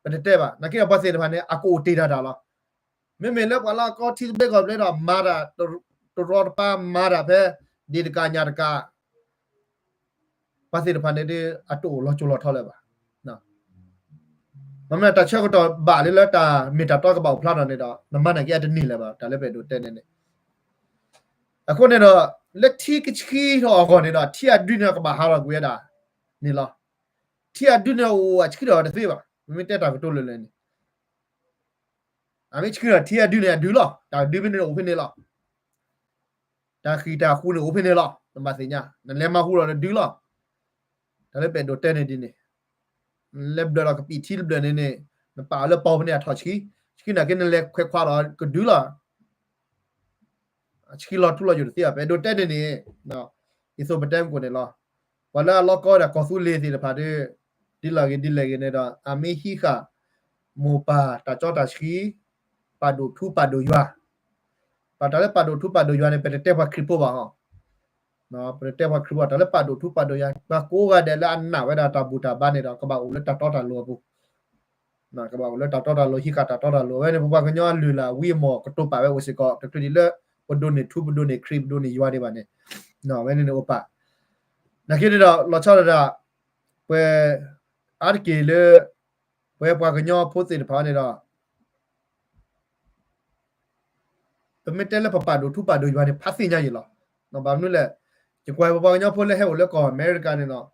ပတတဲဘၣ်. နာ်က့ဒီးပှၤသ့ၣ်တဖၣ်န့ၣ် အကအိၣ်တ့ၢ်တၢ်တၢ်လီၤ. မ့မ့ၢ်လၢပှၤလၢအကီၢ်ထံသဘျ့ကီၢ်သဘျ့ဒီး မၤတၢ်တရီတပါ မၤတၢ်ဖဲ ဒ့တကးညးတကး ပှၤသ့ၣ်တဖၣ်န့ၣ်ဒီး အတအိၣ်လီၤစိၤလီၤထီလၢၤဘၣ်. မ့မ့ၢ်တၢ်ဆၢကတီၢ်ဘၣ်လၢ လၢတၢ်မ့ၢ်တၢ်တီကဘၣ်အိၣ်ဖျါထီၣ်န့ၣ်ဒီး နမၤနာ်က့အတန့ၢ်လၢၤဘၣ် တၢ်လၢပအဲၣ်ဒိးတဲန့ၣ်န့ၣ်. အဃိန့ၣ်ဒီး လၢထံကဆှံထီၣ်အဂီၢ်န့ၣ်ဒီး ထံအဒုန့ၣ်ကဘၣ်ဟးထီၣ်ကွံာ်ဝဲဒၣ်န့ၣ်လီၤ. ထံအဒုန့ၣ်အိၣ်အဆှံထီၣ်တသ့ဘၣ်. မ့မ့ၢ်တဲတၢ်ကတိၤလၢာ်လၢာ်န့ၣ် အမ့ၢ်ဆှံထီၣ်ထံအဒုန့ၣ်အဒုလီၤ. တၢ်ဒုဖဲန့ၣ်အိၣ်ဖဲန့ၣ်လီၤ. တၢ်ဃံၢ်တၢ်ဃူန့ၣ်အိၣ်ဖဲန့ၣ်လီၤ. နဘၣ်သ့ၣ်ညါ နလဲၤမၤဟူဒီးနဒုလီၤ. တၢ်လၢပအဲၣ်ဒိးတဲန့ၣ်ဒ်န့ၣ် နလဲၤဘျၢၣ်ဒီးကပံာ်ထံတဘျၢၣ်န့ၣ်န့ၣ် နပာ်အီၤလၢပီၢ်ဖဲန့ၣ်အထီၣ်ဆှံ, ဆှံနာ်က့ နလဲၤခွဲးခွါဒီးကဒုလီၤ. အဆှံလီၤထူလီၤယိာ်တသ့ဘၣ်. ပအဲၣ်ဒိးတဲန့ၣ်န့ၣ် ဒ်သိးပတဲမုၢ်ကိၣ်န့ၣ်လီၤ. ပှၤလၢအလီၢ်ကီၢ်ဝဲဒၣ်ကီၢ်သူလ့ၤသ့ၣ်တဖၣ်ဒီး ဒ်လဲၣ်ဂ့ၤဒ်လဲၣ်ဂ့ၤန့ၣ်ဒီး အမ့ၢ်ဟံးဃာ် မိၢ်ပၢ်တၢ်စီတၢ်ဆှံ, ပာ်ဒိၣ်ထူပာ်ဒိၣ်ယွၤ, ပာ်တၢ်လၢပာ်ဒိၣ်ထူပာ်ဒိၣ်ယွၤန့ၣ် ပတတဲပှၤခရံာ်ဖိဘၣ်ဟီ, ပတတဲပှၤခရံာ်ဖိဘၣ်. တၢ်လၢပာ်ဒိၣ်ထူပာ်ဒိၣ်ယွၤ ပှၤကိးဂၤဒဲးလၢအနာ်ဝဲဒၣ်တၢ်ဘူၣ်တၢ်ဘါန့ၣ်ဒီး ကဘၣ်အိၣ်လၢတၢ်တီတၢ်လိၤအပူၤ ကဘၣ်အိၣ်လၢတၢ်တီတၢ်လိၤ ဟံးဃာ်တၢ်တီတၢ်လိၤ. အဝဲန့ၣ် ပပှၤကညီအလုၢ်အလၢ်ဝံအမီၢ်ကတိၤပာ်ဝဲအိၣ်စ့ၢ်ကီး တချုးဒံးလၢ ပဒိးန့ၢ်ထူပဒိးန့ၢ်ခရံာ်ပဒိးန့ၢ်ယွၤဒံးဘၣ်န့ၣ်, အဝဲန့ၣ်န့ၣ်အိၣ်ပာ်. နာ်က့န့ၣ်ဒီး လီၤဆီဒၣ်တၢ် ပှၤ အါတက့ၢ်လၢ ပဝဲပှၤကညီဖိသ့ၣ်တဖၣ်န့ၣ်ဒီး ပမ့ၢ်တဲလၢပပာ်ဒိၣ်ထူပာ်ဒိၣ်ယွၤန့ၣ် ဖးသ့ၣ်ညါယံာ်လီၤ. ဘၣ်မနုၤလဲၣ်, ယကွၢ်ပပှၤကညီဖိလၢဟဲအိၣ်လၢကီၢ်အမဲရကၤန့ၣ်ဒီး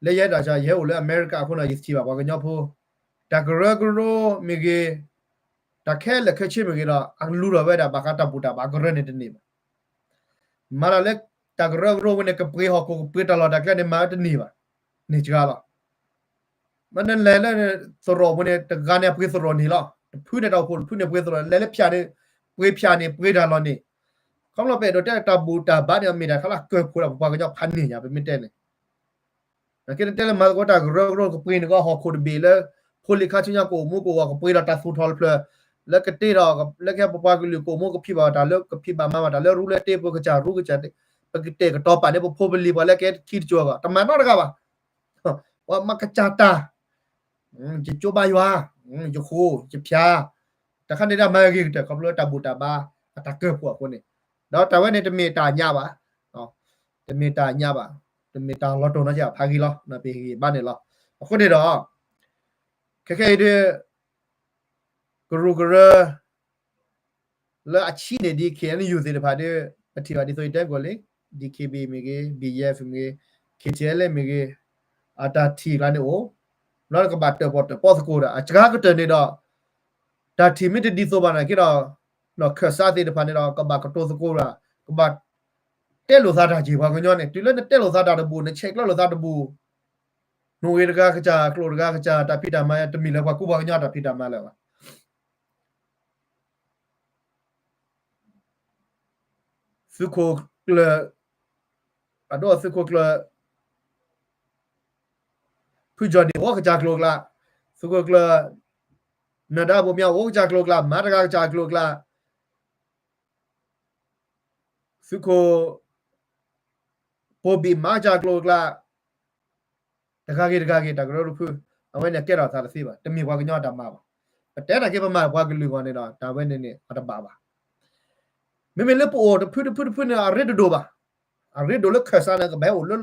လၢယဲဒၣ်ယဟဲအိၣ်လၢအမဲရကၤအဃိန့ၣ် ယထံၣ်ဘၣ်ပှၤကညီဖိ တၢ်ကရၢကရိမ့ၢ်ဂ့ၤ, တၢ်ခဲလၢာ်ခဲဆ့မ့ၢ်ဂ့ၤဒီး အလူၤထီၣ်ဝဲဒၣ်ဘၣ်ဃးတၢ်ဘူၣ်တၢ်ဘါကရၢန့ၣ်တန့ၢ်ဘၣ်. မၤတၢ်လၢတၢ်ကရၢကရိဝဲန့ၣ် ကပှ့ၤဟီၣ်ခိၣ်ကပှ့ၤတၢ်လီၢ်တၢ်ကျဲန့ၣ် မၤဝဲတန့ၢ်ဘၣ်, န့ၢ်စှၤလီၤ. မ့ၢ်နလဲၤလၢသရိာ်ပူၤန့ၣ် တဂၤန့ၣ်အပှ့ၤသရိာ်န့ၣ်လီၤ. တဖုန့ၣ်တၢ်အိၣ်ဖှိၣ်တဖုန့ၣ်ပှ့ၤသရိာ် လဲၤလၢဖၠၣ်န့ၣ် ပှ့ၤဖၠၣ်န့ၣ် ပှ့ၤတၢ်လီၢ်န့ၣ်. ခီဖျိပအဲၣ်ဒိးတဲတၢ်ဘူၣ်တၢ်ဘါန့ၣ် အမ့ၢ်တၢ်ခဲလၢာ်ကၢၢ်ဖှိၣ်ဒီးပပှၤကညီဖးန့ၢ်ညါ ပမ့ၢ်တဲန့ၣ် နာ်က့နတဲလၢမၤသကိးတၢ်ကရၢကရိကပှ့ၤန့ၣ်ကီး ဟီၣ်ခိၣ်တဘ့ၣ်လၢ ဖိလံၤခါဆူညါကအိၣ်မူကအိၣ်ဂီၢ် ကပှ့ၤဒီးတၢ်သူၣ်ထီၣ်တဖျၢၣ် လၢကတ့ဒီး လၢကဟဲပပှၤကလုာ်ကအိၣ်မူကဖံးဘၣ်တၢ်လၢ ကဖံးဘၣ်မၤဘၣ်တၢ်လၢရူလၢတ့ ပကစၢ်ရူကစၢ်တ့ ပကတဲာ်ကတီၤပာ်န့ၢ်ပဖိပလံၤပှၤလၢကဟဲခံတစိၤအဂီၢ် တမၤနီတဂၤဘၣ်. ပှၤမၤကစၢ်တၢ် ယကၠိဘါယွၤ, ယဃိ, ယဖၠါ, တၢ်ခါန့ၣ်ဒၣ်မၤဂ့ၤကတၢၢ် ခီဖျိလၢတၢ်ဘူၣ်တၢ်ဘါ အတၢ်ကၢၢ်ဖှိၣ်အဃိန့ၣ်, ဒီးတၢ်ဝဲန့ၣ်တမ့ၢ်တၢ်ညါဘၣ်, တမ့ၢ်တၢ်ညါဘၣ်, တမ့ၢ်တၢ်လီၤတိၢ်နီၢ်ကီၢ်ဖးဂ့ၤလီၤ, ပဟ့ၣ်ဂံၢ်ဘါန့ၣ်လီၤ. အဃိန့ၣ်ဒီး ခဲခဲအံၤဒ် ကရူၢ်ကရၢ လၢအဆံးန့ၣ်ဒ် K N U သ့ၣ်တဖၣ်ဒီး ပထံၣ်ဘၣ်ဒ်သိးယတဲကွၢ်လံ, D K B မ့ၢ်ဂ့ၤ, B G F မ့ၢ်ဂ့ၤ, K T L A မ့ၢ်ဂ့ၤ, အတၢ်ထံၣ်ကျါန့ၣ်အိၣ်, လၢကဘၣ်တၢၣ်ပီၣ်တၢၣ်ပီသကိးဒီး အစှၤကတၢၢ်န့ၣ်ဒီး တၢ်ထံၣ်မ့ၢ်တဒ်သိးဘၣ်နာ်က့ဒီး ခၢၣ်စးသ့ၣ်တဖၣ်န့ၣ်ဒီး ကဘၣ်ကတိၤသကိးဒီး ကဘၣ်တဲလိာ်သးတၢ်က့ၤပှၤကညီန့ၣ် တုၤလၢနတဲလိာ်သးတၢ်တဘူၣ် နဆဲးကျၢလိာ်သးတဘူၣ် နိၣ်ဂ့ၤတဂၤကစၢ် ကျိာ်တဂၤကစၢ် တၢ်ဖံးတၢ်မၤတမ့ၢ်လၢပှၤကူပှၤကညီတၢ်ဖံးတၢ်မၤလၢၤဘၣ်. သုးခိၣ်ကျၢၢ်, အဒိ သုးခိၣ်ကျၢၢ်, ဖုကၠီၣ်နံၣ်အိၣ်ကစၢ်ကျိာ်ကျါ, သုးခိၣ်ကျၢၢ်, နၢၤဒါဘိၣ်မၠါအိၣ်ကစၢ်ကျိာ်ကျါ, မၤတဂၤကစၢ်ကျိာ်ကျါ, သုးခိၣ် ပိၢ်ဘံၣ်မၤကစၢ်ကျိာ်ကျါ, တဂၤဂ့ၤတဂၤဂ့ၤ တၢ်ကရၢကရိဖု, အဝဲန့ၣ်ကဲထီၣ်သးတသ့ဘၣ်, တမ့ၢ်ပှၤကညီတၢ်မၤဘၣ်. ပတဲနာ်က့ပမၤပှၤကလုာ်အဂီၢ်န့ၣ်ဒီး တၢ်ဝဲန့ၣ်န့ၣ် အတဘၣ်ဘၣ်. မ့မ့ၢ်လၢပအိၣ်တဖုတဖုတဖုန့ၣ် အရ့တဒိၣ်ဘၣ်. အရ့ဒိၣ်လၢခၢၣ်စးန့ၣ် ကဘၣ်ဟဲအိၣ်လၢ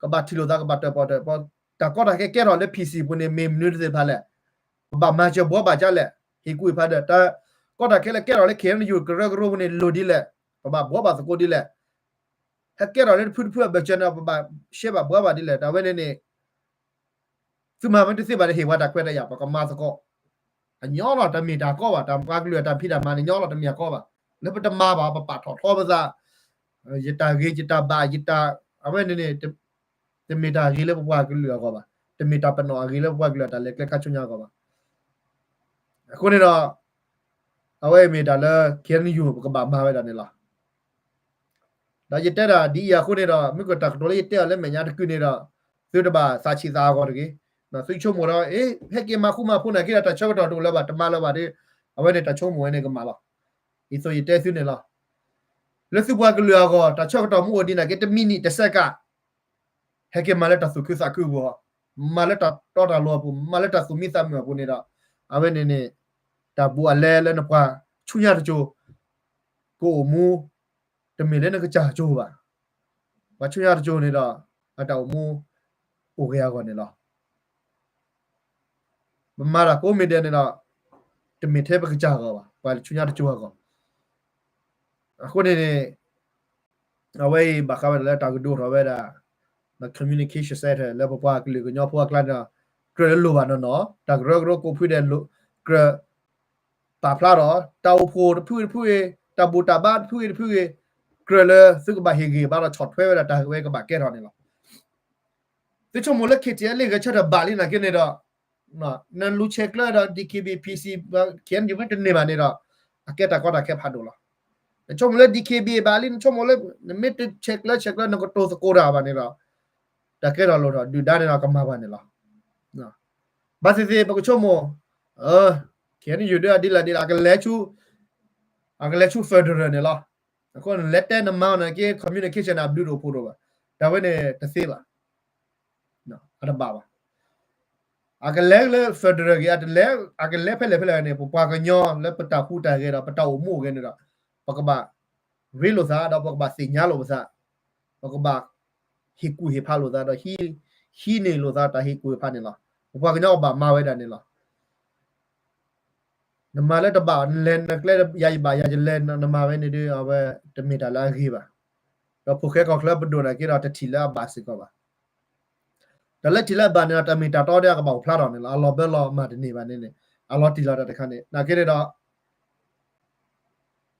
ကဘၣ်ထံၣ်လိာ်သး ကဘၣ်တၢၣ်ပီၣ်တၢၣ်ပီ, တၢ်ကီတၢ်ခဲကဲထီၣ်လၢ P C ပူၤန့ၣ် မ့ၢ်မနုၤတသ့ၣ်တဖၣ်လဲၣ်. ပဘၣ်မၤစၢၤဘှီဘၣ်ကလဲၣ်, ဟ့ၣ်ကူၣ်ဟ့ၣ်ဖးဒီး တၢ်ကီတၢ်ခဲလၢကဲထီၣ်လၢ K N U ကရၢကရိပူၤန့ၣ် လိၣ်ဒ်လဲၣ်, ပဘၣ်ဘှီဘၣ်သကိးဒ်လဲၣ်. ဟဲကဲထီၣ်လၢတဖုတဖုအဘၢၣ်စၢၤန့ၣ် ပဘၣ်ရှဲဘၣ်ဘှီဘၣ်ဒ်လဲၣ်. တၢ်ဝဲန့ၣ်န့ၣ် သုမၤမ့ၢ်တသ့ဘၣ်ဒီး ဟ့ၣ်ပှၤတၢ်ခွဲးတၢ်ယာ် ပကမၤသကိး. အညီလီၤ တမ့ၢ်တၢ်ကီဘၣ်, တၢ်ပှၤကလုာ်အတၢ်ဖံးတၢ်မၤန့ၣ် ညီလီၤ တမ့ၢ်အကီဘၣ်. လၢပတမၤဘၣ် ပပာ်ထီၣ်ထီပသး, ယတၢ်ဂ့ၤ ယတၢ်ဘၣ် ယတၢ် အဝဲန့ၣ်န့ၣ် တမ့ၢ်တၢ်ဂ့ၤလၢပပှၤကလုာ်အဂီၢ်ဘၣ်, တမ့ၢ်တၢ်ပနီၣ်အဂ့ၤလၢပပှၤကလုာ်အတၢ်လဲၤကျဲခါဆူညါအဂီၢ်ဘၣ်. အဃိန့ၣ်ဒီး အဝဲအံၤမ့ၢ်တၢ်လၢ K N U ပကဘၣ်မၤဝဲဒၣ်န့ၣ်လီၤ. ဒီးယတဲဒၣ်ဒ်အံၤအဃိန့ၣ်ဒီး မ့ၢ်ကွၢ်တၢ်ကတိၤလၢယတဲအီၤလၢမဲာ်ညါတကုာ်န့ၣ်ဒီး သုတဘၣ်သးဆံးသးအဂီၢ်တဂ့ၤ. သုဆိကမိၣ်ဒီး အ့ ဟဲက့ၤမၤဃူမၤဖိးနာ်က့ဒီး တၢ်ဆၢကတီၢ်တအိၣ်လၢၤဘၣ် တမၤလၢၤဘၣ်ဒီး အဝဲန့ၣ်တၢ်ဆိကမိၣ်ဝဲန့ၣ်ကမၣ်လီၤ. ဒ်သိးယတဲသုန့ၣ်လီၤ. လၢသုပှၤကလုာ်အဂီၢ် တၢ်ဆၢကတီၢ်မ့ၢ်အိၣ်ဒံးနာ်က့ တမံၤနံၤတစဲးကး ဟဲက့ၤမၤလၢတၢ်သူၣ်ခုသးခုအပူၤ, မၤလၢတၢ်တီတၢ်လိၤအပူၤ, မၤလၢတၢ်သူၣ်မံသးမုာ်အပူၤန့ၣ်ဒီး အဝဲန့ၣ်န့ၣ် တၢ်ဘူးအလဲလၢနပှၤဆူညါတကၠိၤ ကအိၣ်မူ တမ့ၢ်လၢနကစၢ်ကၠိၤဘၣ်. ပှၤဆူညါတကၠိၤန့ၣ်ဒီး အတၢ်အိၣ်မူအိၣ်ဂ့ၤအဂီၢ်န့ၣ်လီၤ. ပမၤတၢ်ကိးမံၤဒဲးန့ၣ်ဒီး တမ့ၢ်ထဲပကစၢ်အဂီၢ်ဘၣ်, ပှၤဆူညါတကၠိၤအဂီၢ်. အဃိန့ၣ်န့ၣ် အဝဲအံၤဘၣ်ဃးဝဲဒၣ်လၢတၢ်ကဒိၣ်ထီၣ်ဝဲဒၣ် communication center လၢပပှၤကလုာ်ကညီဖိအကျါန့ၣ်ဒီး ကြၢးလၢလိၣ်ဘၣ်နီၢ်နီၢ်, တၢ်ကရၢကရိကိးဖုဒဲး ကြၢးပာ်ဖျါဒီး တၢ်အိၣ်ဖှိၣ်တဖုတဖုဂ့ၤ, တၢ်ဘူၣ်တၢ်ဘါတဖုဂ့ၤတဖုဂ့ၤ, ကြၢးလၢသုကဘၣ်ဟ့ၣ်ဂံၢ်ဘါဒီးဆီၣ်ထွဲဝဲဒၣ်တၢ်ဝဲကဘၣ်ကဲထီၣ်န့ၣ်လီၤ. သုဆိကမိၣ်လၢ K T L ဂဲၤဆၢထၢၣ်ဘၣ်လံနာ်က့န့ၣ်ဒီး နလူၤဆဲးကျၢဒီး D K B A P C K N U မ့ၢ်တန့ၢ်ဘၣ်န့ၣ်ဒီး အကဲတၢ်ကီတၢ်ခဲဖးဒိၣ်လီၤ. နဆိကမိၣ်လၢ D K B A ဘၣ်လံ, နဆိကမိၣ်လၢ နမ့ၢ်တဆဲးကျၢဆဲးကျၢ နကတိၤသကိးတၢ်ဘၣ်န့ၣ်ဒီး တၢ်ကဲထီၣ်လိၣ်ထီၣ်ဒုၣ်ဒါန့ၣ်ဒီးကမၤပှၤန့ၣ်လီၤ. ဘၣ်သ့ၣ်သ့ၣ် ပကဆိကမိၣ် K N U ဒ်အဒ်လဲၣ်ဒ်လဲၣ် အကလဲၤဆူ အကလဲၤဆူ federal န့ၣ်လီၤ. အဃိန့ၣ် လဲၤတဲနမၤအီၤနာ်က့ communication န့ၣ် အဘျုးတအိၣ်ဖှိၣ်ဒိၣ်ဘၣ်. တၢ်ဝဲန့ၣ်တသ့ဘၣ်, အတဘၣ်ဘၣ်. အကလဲၤလၢ federal ဂ့ၤ, အကလဲၤဖဲလဲၣ်ဖဲလဲၣ်န့ၣ် ပပှၤကညီလၢပတၢ်ဟူးတၢ်ဂဲၤဒီး ပတၢ်အိၣ်မူအိၣ်ဂဲၤန့ၣ်ဒီး ပကဘၣ်ရ့လိာ်သး ဒီးပကဘၣ်သ့ၣ်ညါလိာ်ပသး, ပကဘၣ်ဟ့ၣ်ကူၣ်ဟ့ၣ်ဖးလိာ်သးဒီး ဟံးန့ၢ်လိာ်သးတၢ်ဟ့ၣ်ကူၣ်ဟ့ၣ်ဖးန့ၣ်လီၤ. ပပှၤကညီကဘၣ်မၤဝဲဒၣ်န့ၣ်လီၤ. နမၤလၢတဘၣ် နလဲၤနကျဲယၤယဘၣ်ယၤယလဲၤ နမၤဝဲန့ၣ်ဒီး အဝဲတမ့ၢ်တၢ်လၢအဂ့ၤဘၣ်. ဒီးဖိၣ်ဃဲကီၢ်ချၢပဒိၣ်နာ်က့ဒီး တထံၣ်လၢအဘၣ်စ့ၢ်ကီးဘၣ်. တၢ်လၢထံၣ်လၢအဘၣ်န့ၣ်ဒီး တၢ်မ့ၢ်တၢ်တီဒီးအကဘၣ်အိၣ်ဖျါထီၣ်န့ၣ်လီၤ. အလီၢ်ဘၢလီၤမၢ်တန့ၢ်ဘၣ်န့ၣ်န့ၣ် အလီၤတံၢ်လီၤတၢ်တခါန့ၣ် နာ်က့န့ၣ်ဒီး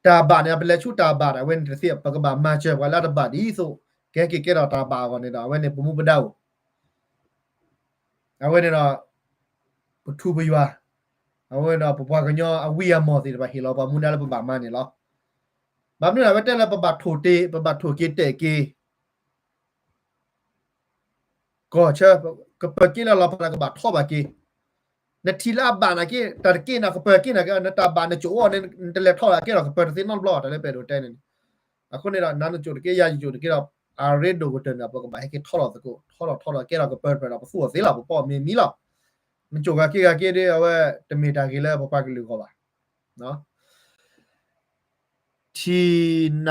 တၢ်ဘၣ်န့ၣ် ပလဲၤဆူတၢ်ဘၣ်ဒီး အဝဲန့ၣ်တသ့ ပကဘၣ်မၤစၢၤပှၤလၢအတဘၣ်ဒ်သိး ကဟဲက့ၤကဲထီၣ်တၢ်ဘၣ်အဂီၢ်န့ၣ်ဒီး အဝဲန့ၣ်ပမူပဒါအိၣ် အဝဲန့ၣ်ဒီး ပထူပယွၤ အဝဲဒီးပပှၤကညီအဝံအမီၢ်သ့ၣ်တဖၣ်ဟ့ၣ်လီၤပှၤမူဒါလၢပဘၣ်မၤန့ၣ်လီၤ. ဘၣ်မနုၤအဝဲတဲလၢပဘၣ်ထိၣ်တ့ၢ် ပဘၣ်ထိၣ်က့ၤတဲာ်က့ၤ ကီၢ်ဆၢ ကပၢၤက့လၢလီၤဖးဒီးကဘၣ်ထီၣ်ဘၣ်က့ၤ, နထံၣ်လၢအဘၣ်နာ်က့ တၢ်တက့ၢ်နၤကပၢၤက့ၤနာ်က့ နတၢ်ဘၣ်နကၠိၣ်အီၤန့ၣ် နတလဲၤထီၣ်ဘၣ်ကဲထီၣ်ကပၢၤတသ့နီတဘျီ တၢ်လၢပအဲၣ်ဒိးတဲန့ၣ်န့ၣ်. အဃိန့ၣ်ဒီး နၤနကၠိၣ်တက့ၢ် ယၤယကၠိၣ်တက့ၢ်ဒီး အရ့ဒိၣ်ကတၢၢ်န့ၣ် ပကဘၣ်ဟဲက့ၤထီၣ်လီၤသကိး ထီၣ်လီၤထီၣ်လီၤကဲထီၣ်ကပၢၤတဖၣ်ဒီး ပသူၣ်အီၤသ့လီၤ ပပီၢ်မ့ၢ်မံလီၤ. နကၠိၣ်ဂၤက့ၤဂၤက့ၤဒီး အဝဲတမ့ၢ်တၢ်ဂ့ၤလၢပပှၤကလုာ်အဂီၢ်ဘၣ်. ထံနၢ်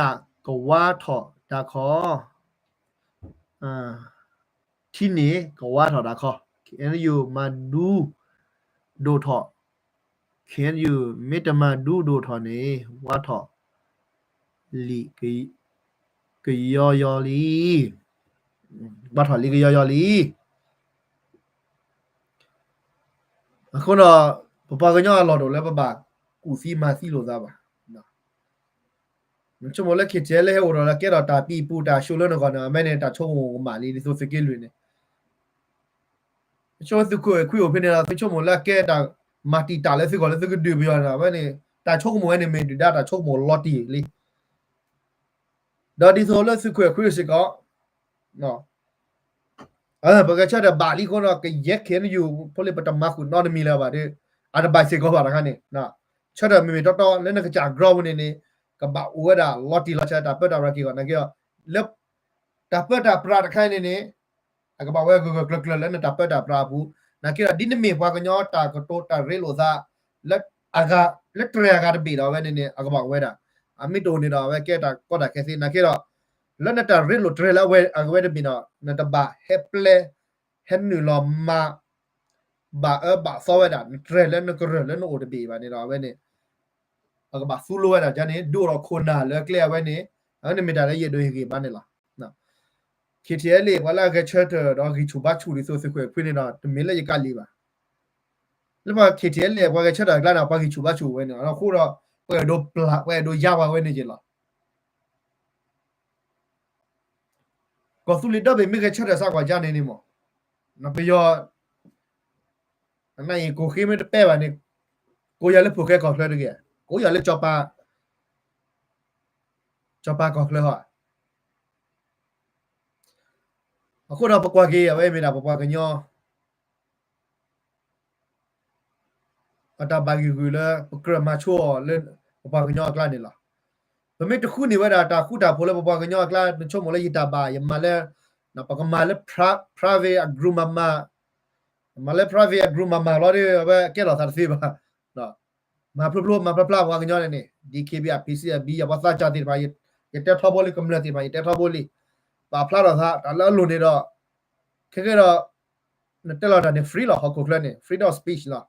ကဝါထီၣ်တၢ်ခီ, ထံန့ၣ်ကဝါထီၣ်တၢ်ခီ, K N U မၤဒူဒိၣ်ထီၣ်, K N U မ့ၢ်တမၤဒူဒိၣ်ထီၣ်န့ၣ် ဝါထီၣ်လံာ်ကယီယီလံ, ဝါထီၣ်လံာ်ကယီယီလံ. အဃိဒီး ပပှၤကညီအလီၢ်တအိၣ်လၢပဘၣ်ကူၣ်သံမၤသံလိာ်သးဘၣ်. ဆိကမိၣ်လၢ K T L ဟဲအိၣ်ဒီးလၢကဲထီၣ်တၢ်ပံၤပူၤတၢ်ဆှိလၢနဂီၢ်န့ၣ် အမ့ၢ်န့ၣ် တၢ်ဆိကမိၣ်ကမၣ်လံ ဒ်သိးသုးက့လွံၢ်န့ၣ် ဆိကမိၣ်သုးခိၣ်အဲၣ်ခွံအိၣ်ဖဲန့ၣ်ဒီး သုဆိကမိၣ်လၢအကဲတၢ်မၤတံာ်တာ်လၢသုဂီၢ်လၢသုကဒုးပယီၤန့ၣ် အဝဲန့ၣ် တၢ်ဆိကမိၣ်ဝဲန့ၣ် မ့ၢ်ဒုၣ်ဒါတၢ်ဆိကမိၣ်လီၤတံၢ်လံ. ဒီးဒ်သိးလၢသုးခိၣ်အဲၣ်ခွံစ့ၢ်ကီး ပဂဲၤဆၢထၢၣ်ဘၣ်လံအဃိဒီး ကယဲၢ် K N U ဖိလံၤ ပတမၤဃုာ်နီတမံၤလၢၤဘၣ်ဒီး အတဘၣ်စ့ၢ်ကီးဘၣ်တခါန့ၣ် ဆၢထၢၣ်မ့မ့ၢ်တီတီလၢနကစၢ် ground ပူၤန့ၣ်န့ၣ် ကဘၣ်အိၣ်ဝဲဒၣ်လီၤတံၢ်လီၤဆဲး တၢ်ပၢတၢ်ပြးက့ၤဂီၢ် နာ်က့ဒီး လၢ တၢ်ပၢတၢ်ပြးတခါန့ၣ်န့ၣ် အကဘၣ်ဝဲဂၢၢ်ဂၢၢ်ကျၢၤကျၢၤလၢနတၢ်ပၢတၢ်ပြးအပူၤ နာ်က့ဒီး ဒ်နမ့ၢ်ပှၤကညီတၢ်ကတိၤတၢ်ရ့လိာ်သး လၢအဂၤ လၢတြဲၤအဂၤတဘ့ၣ်ဒီး အဝဲန့ၣ်န့ၣ် အကဘၣ်အိၣ်ဝဲဒၣ် အမ့ၢ်တအိၣ်န့ၣ်ဒီး အဝဲကဲတၢ်ကီတၢ်ခဲသ့ နာ်က့ဒီး လၢနတၢ်ရ့လိာ်တြဲၤလၢအဝဲအဝဲတဘ့ၣ်ဒီး နတဘၣ်ဟဲပျဲ ဟဲနုာ်လီၤမၤ ဘၣ်အၢဘၣ်သီဝဲဒၣ် နတြဲၤလၢနကရၢၢ်လၢနအိၣ်တဘ့ၣ်ဘၣ်န့ၣ်ဒီး အဝဲန့ၣ် အကဘၣ်သူလိဝဲဒၣ်န့ၣ် ဒုးအိၣ်ဒီးခိၣ်နၢ်လၢကျဲအဝဲန့ၣ် အဝဲန့ၣ်မ့ၢ်တၢ်လၢယအဲၣ်ဒိးဟ့ၣ်ဂံၢ်ဘါန့ၣ်လီၤ. K T L ပှၤလၢအဂဲၤဆၢထၢၣ်ဒီးဂံၢ်ဆူၣ်ဘါဆူၣ်ဒ်သိးသုးခိၣ်အဲၣ်ခွံန့ၣ်ဒီး တမ့ၢ်လၢယကးလံာ်ဘၣ်. လၢပှၤ K T L ပှၤဂဲၤဆၢထၢၣ်အကျါန့ၣ် ပှၤဂံၢ်ဆူၣ်ဘါဆူၣ်ဝဲန့ၣ် အဃိဒီး ပှၤအဲၣ်ဒိးပျၢ် ပှၤအဲၣ်ဒိးယါပှၤဝဲန့ၣ်က့ၤလီၤ. ကီၢ်သူလ့ၤဒီဘ့ၣ်မ့ၢ်ဂဲၤဆၢထၢၣ်စးကွၢ်ကါန့ၣ်န့ၣ်မး, ပယီၤ နအံၤကိၢ်ဃ့မ့ၢ်တပဲဘၣ်န့ၣ် ကိးယၤလၢဖိၣ်ဃဲကီၢ်ချၢတဂ့ၤ, ကိးယၤလၢ စီၤပၤကီၢ်ချၢဟီ. အဃိဒီးပကွၢ်က့ၤအဝဲမ့ၢ်ဒၣ်ပပှၤကညီ အတၢ်ဘၣ်ဂံၢ်ဂုာ်လၢပကြၢးမၤဆိအီၤလၢပပှၤကညီအကျါန့ၣ်လီၤ. ပမ့ၢ်တဃုန့ၢ်ဝဲဒၣ်တၢ်ဃူတၢ်ဖိးလၢပပှၤကညီအကျါ နဆိကမိၣ်လၢယတၢ်ဘၣ် ယမၤလၢ ပကမၤလၢ private အ group မၤမၤ, မၤလၢ private အ group မၤမၤလီၤဒီး အဝဲကဲထီၣ်သးတသ့ဘၣ်. မၤဖျိဖျိမၤဖျါဖျါပှၤကညီန့ၣ်န့ၣ် D K B အ P C အ B ယပှၤသးစၢ်သ့ၣ်တဖၣ် ယတဲထီဘိလံ ကမျၢၢ်သ့ၣ်တဖၣ် ယတဲထီဘိလံ, ပာ်ဖျါထီၣ်သးတၢ်လၢအလိၤန့ၣ်ဒီး ခဲကဲဒီး နတဲလီၤတၢ်န့ၣ် free လီၤ. ဟီၣ်ခိၣ်ချၢန့ၣ် freedom of speech လီၤ.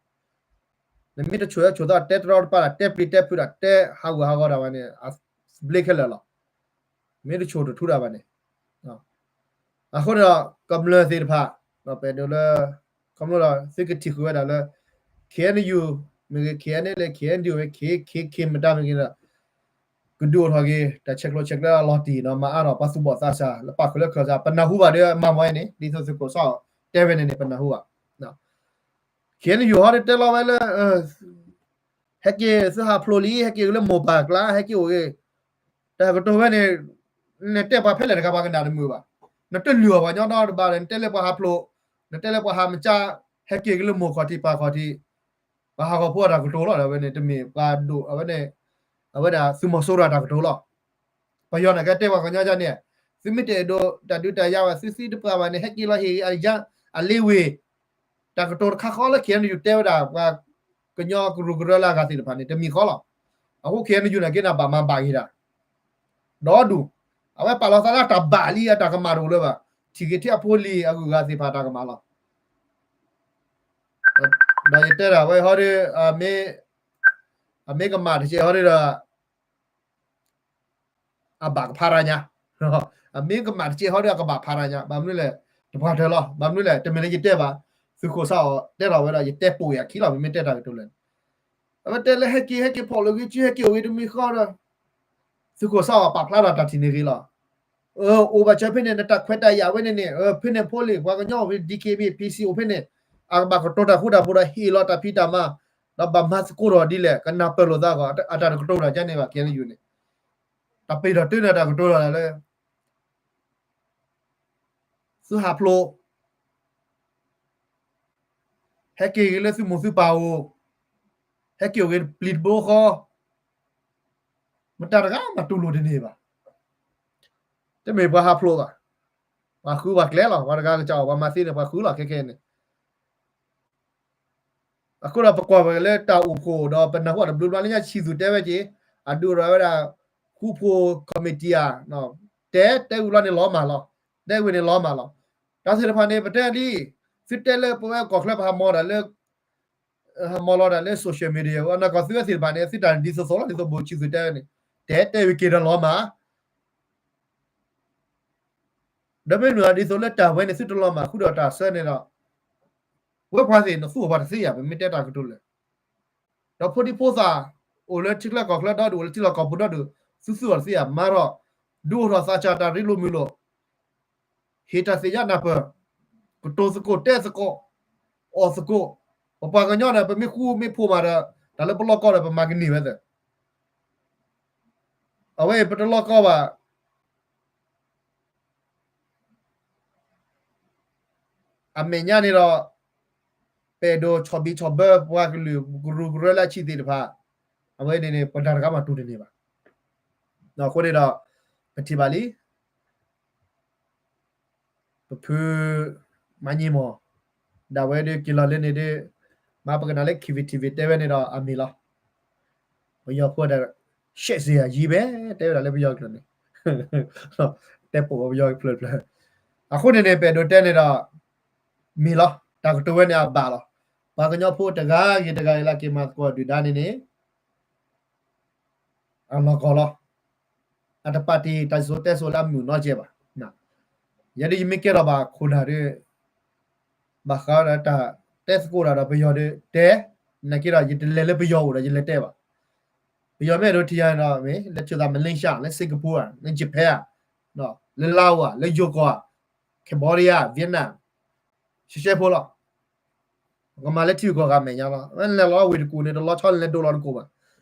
နမ့ၢ်တဆိၣ်အၢဆိၣ်သီ တဲတရီတပါဒၣ် တဲပျံၤတဲဖုးဒၣ် တဲဟးဂူာ်ဟးဂီၤဒၣ်ဝဲန့ၣ် အဘျ့ခဲလၢာ်လီၤ. မ့ၢ်တဆိၣ်တထူဒၣ်ဘၣ်န့ၣ် အဃိန့ၣ်ဒီး ကမျၢၢ်သ့ၣ်တဖၣ် ပအဲၣ်ဒိးလၢ ခီဖျိဒီးသုကထံၣ်ဃုာ်ဝဲဒၣ်လၢ K N U မ့ၢ်ဂ့ၤ K N L K N D O မ့ၢ်ဂ့ၤ K K K မတၤမ့ၢ်ဂ့ၤဒီး ကဒုးအိၣ်ထီၣ်က့ၤ တၢ်ဆဲးကျိးဆဲးကျၢလီၤတံၢ်ဒီး မၤအါထီၣ်ပှၤသူၣ်ဘီၣ်သးစၢ် လၢပာ်ခူၣ်လၢခၢၣ်စး ပနၢ်ဟူဘၣ်ဒီးမၤမီၤအံၤန့ၣ် ဒ်သိးသုးခိၣ်စီၤတဲဝဲန့ၣ်န့ၣ် ပနၢ်ဟူဘၣ်. K N U ဟီဒီးတဲလီၤဝဲလၢ ဟဲက့ၤသုဟးဖျိးလံ ဟဲက့ၤလၢမိၢ်ပၢ်ကျါ ဟဲက့ၤအိၣ်ဂ့ၤ တၢ်ကတိၤဝဲန့ၣ် နတဲပှၤဖဲလဲၣ်တခါ ပှၤကနၣ်တမုာ်ဘၣ်. နတလုၢ်အီၣ်ပှၤကညီဒီတဘၣ်ဒီး နတဲလၢပှၤဟးဖျိး နတဲလၢပှၤဟးမကၢ ဟဲက့ၤက့ၤလၢမိၢ်ခီၣ်ထံးပၢ်ခီၣ်ထံး ပှၤဟးဂီၤဖိအတၢ်ကတိၤလီၤ. ဒီးအဝဲန့ၣ် တမ့ၢ်ပှၤဒိၣ်အဝဲန့ၣ် အဝဲဒၣ်သုးမီၤစိရိၤအတၢ်ကတိၤလီၤ. ပယီၤန့ၣ်ကဲတဲပှၤကညီဒ်န့ၣ် သုမ့ၢ်တအဲၣ်ဒိးတၢ်ဒုးတၢ်ယၤဘၣ် သုသံတပှၢ်ဘၣ်န့ၣ် ဟဲက့ၤလီၤဟ့ၣ်အယါအလ့ဝ့ၢ် တၢ်ကတိၤတခါဃီလၢ K N U တဲဝဲဒၣ် ပှၤကညီကရူၢ်ကရၢလၢအဂၤသ့ၣ်တဖၣ်န့ၣ် တမံၤဃီလီၤ. အဃိ K N U န့ၣ်က့န့ၣ် ဘၣ်မၤဘၣ်က့ၤတၢ် ဒီဒူၣ် အဝဲပာ်လီၤသးလၢအတၢ်ဘၣ်လံ အတၢ်ကမၣ်တအိၣ်လၢၤဘၣ်. ထံၣ်က့ၤထဲအဖိလံၤအဂုၤအဂၤသ့ၣ်တဖၣ်တၢ်ကမၣ်လီၤ. ဒီးယတဲဒၣ်ဝဲဟီဒီး အမ့ၢ်ကမၣ်တကဲးဟီဒီး အဘၣ်ကဖးရၤညါ, အမ့ၢ်ကမၣ်တကဲးဟီဒီး အကဘၣ်ဖးရၤညါ, ဘၣ်မနုၤလဲၣ်, တပှၢ်တၢၢ်လီၤ. ဘၣ်မနုၤလဲၣ်, တမ့ၢ်လၢယတဲဘၣ်, သုးခိၣ်စးအီၤတဲထီၣ်ဝဲဒီး ယတဲပိာ်ယၤခံလီၤ, ပမ့ၢ်တဲတၢ်ကတိၤလဲၣ်န့ၣ်, အဝဲတဲလၢဟဲက့ၤ ဟဲက့ၤဖီၣ်လိာ်ဂ့ၤက့ၤ ဟဲက့ၤအိၣ်ဂ့ၤတမံၤဃီဒီး သုးခိၣ်စးအီၤပာ်ဖျါထီၣ်တၢ်ထံၣ်န့ၣ်ဂ့ၤလီၤ. အိၣ်ဘၣ်စၢၤဖဲန့ၣ် နတၢ်ခွဲးတၢ်ယာ်ဝဲန့ၣ်န့ၣ် ဖဲန့ၣ်ဖိလံၤ ပှၤကညီအိၣ်ဖဲ D K B P C အိၣ်ဖဲန့ၣ် အကဘၣ်ကတိၤတၢ်ဃူတၢ်ဖိးဒီးဟ့ၣ်လီၤတၢ်ဖံးတၢ်မၤ, ဒီးဘၣ်မၤသကိးထီၣ်ဒ်လဲၣ် ကနၢ်ပၢၢ်လိာ်သးဂီၢ် အတၢ်တကတိၤတၢ်ကန့ၣ်ဘၣ် K N U န့ၣ်, တၢ်ပ့ၤထီၣ်တၢ်န့ၣ် တၢ်ကတိၤတၢ်လၢ သုဟးဖျိး ဟဲက့ၤဂ့ၤလၢသုမိၢ်သုပၢ်အိၣ်, ဟဲက့ၤအိၣ်ဂ့ၤပျံၤတဘိဃီ, မတၤတဂၤမၤတူၢ်လိာ်တန့ၢ်ဘၣ်. တမ့ၢ်ပှၤဟးဖျိးဘၣ်, ပှၤဃုပှၤကျဲလီၤ. ပှၤတဂၤကစးအီၣ်ပှၤမၤသ့န့ၣ် ပှၤဃုလီၤခဲခဲန့ၣ်. အဃိဒီးပကွၢ်ဝဲလၢတၢ်အိၣ်ဖှိၣ်ဒီးပနၢ်ဟူတဘျုးဘျီလၢညါ ဆံးသူၣ်တဲဝဲက့ၤ, အဒုးအိၣ်ထီၣ်ဝဲဒၣ် ဃူဖိ committee ဧါ, တဲတဲဝံၤလီၤန့ၣ်လီၤမၢ်လီၤ, တဲဝံၤန့ၣ်လီၤမၢ်လီၤ. တၢ်သ့ၣ်တဖၣ်န့ၣ် ပတဲဒ် သုတဲလၢပဝဲကီၢ်ချၢပဟးမီၤဒၣ်လၢ ဟးမီၤလီၤဒၣ်လၢ social media အနီၢ်ကီၢ်သုဝဲသ့ၣ်တဖၣ်န့ၣ် သုတၢ်ဒ်သိးသိးလီၤ ဒ်သိးဘိၣ်ဆံးသူၣ်တဲဝဲန့ၣ်, တဲတဲဝံၤက့ၤဒီးလီၤမၢ် ဒီးမ့ၢ်မ့ၢ်ဒ်သိးလၢတၢ်ဝဲန့ၣ် သုတလီၤမၢ်ဃုာ်ဒီးတၢ်ဆၢန့ၣ်ဒီး, ဝဲပှၤသ့ၣ်နသူအီၤပှၤတသ့ယၤ ပမ့ၢ်တဲတၢ်ကတိၤလဲၣ်. ဒီးဖိဒံဖိသၣ် အိၣ်လၢထံချၢကီၢ်ချၢဒီဒူၣ် အိၣ်လၢထံလီၢ်ကီၢ်ပူၤဒီဒူၣ် သုသူအီၤတသ့ယၤ မၤထီၣ်, ဒုးအိၣ်ထီၣ်သးစၢ်တၢ်ရ့လိာ်မုာ်လိာ် ဟ့ၣ်တၢ်သ့ၣ်ညါနၢ်ပၢၢ်, ကတိၤသကိးတဲသကိး, အီၣ်သကိး, ပပှၤကညီဒီး ပမ့ၢ်ဃူမ့ၢ်ဖိးမးဒီး တၢ်လၢပလီၢ်ကီၢ်ဒီး ပမၤကန့ၢ်ဝဲသ့ၣ်, အဝဲအံၤပတလီၢ်ကီၢ်ဘၣ်. အမဲာ်ညါန့ၣ်ဒီး ပအဲၣ်ဒိးဆီၣ်ဘံၣ်ဆီၣ်ဘၢပှၤကလုာ်ကရူၢ်ကရၢလၢအဆံးသ့ၣ်တဖၣ်, အဝဲန့ၣ်န့ၣ် ပတၢ်တဂၤမၤတူၢ်တန့ၢ်ဘၣ်. အဃိန့ၣ်ဒီး ပထံၣ်ဘၣ်လံ ပဖု မၤညံမီၢ် ဒၣ်ဝဲဒ်က့ၤလီၤလၢန့ၣ်ဒ် မၤပကနၣ်လၢ K V T V တဲဝဲန့ၣ်ဒီးအမ့ၢ်လီၤ. ပယီၤဖိဒီး ရှဲးစ့ၢ်ယၤယံၤဘဲ တဲဝဲဒၣ်လၢပယီၤကျိာ်န့ၣ် တဲပိာ်ဝဲပယီၤဖျၢၣ်ဖျၢၣ်. အဃိန့ၣ်န့ၣ် ပအဲၣ်ဒိးတဲန့ၣ်ဒီး မ့ၢ်လီၤ. တၢ်ကတိၤဝဲန့ၣ်အဘၣ်လီၤ. ပှၤကညီဖိတဂၤဂ့ၤတဂၤအံၤလၢက့ၤမၤသကိးဒုၣ်ဒါန့ၣ်န့ၣ် အလီၢ်ကီၢ်လီၤ. အတပာ်တ့ၢ်တၢ်စံၣ်စိၤတဲစိၤလၢအမုာ်နီတကဲဘၣ်. ယဲဒ်ယမ့ၢ်ကဲထီၣ်ဘၣ်ခိၣ်နၢ်ဒီး ဘၣ်ဃးဒီးတၢ် တဲသကိးတၢ်ဒီးပယီၤဒီးတဲ, နာ်က့ဒီး ယတလဲၤလၢပယီၤအိၣ်ဒီးယလဲၤတဲဘၣ်. ပယီၤမ့ၢ်အဲၣ်ဒိးထံၣ်ယၤန့ၣ်ဒီး မ့ၢ်လဲၤထံၣ်သး Malaysia လၢ Singapore လၢ Japan လၢ Laos လၢယိၤကီၢ် Cambodia Vietnam ရှဲရှဲဖိလီၤ. ကမၤလၢထံဂုၤကီၢ်ဂၤမဲာ်ညါလီၤ. လဲၤလီၤဝ့ၢ်တကူၣ်န့ၣ် တလီၤဆီလဲၤဒိလီၤတကိးဘၣ်.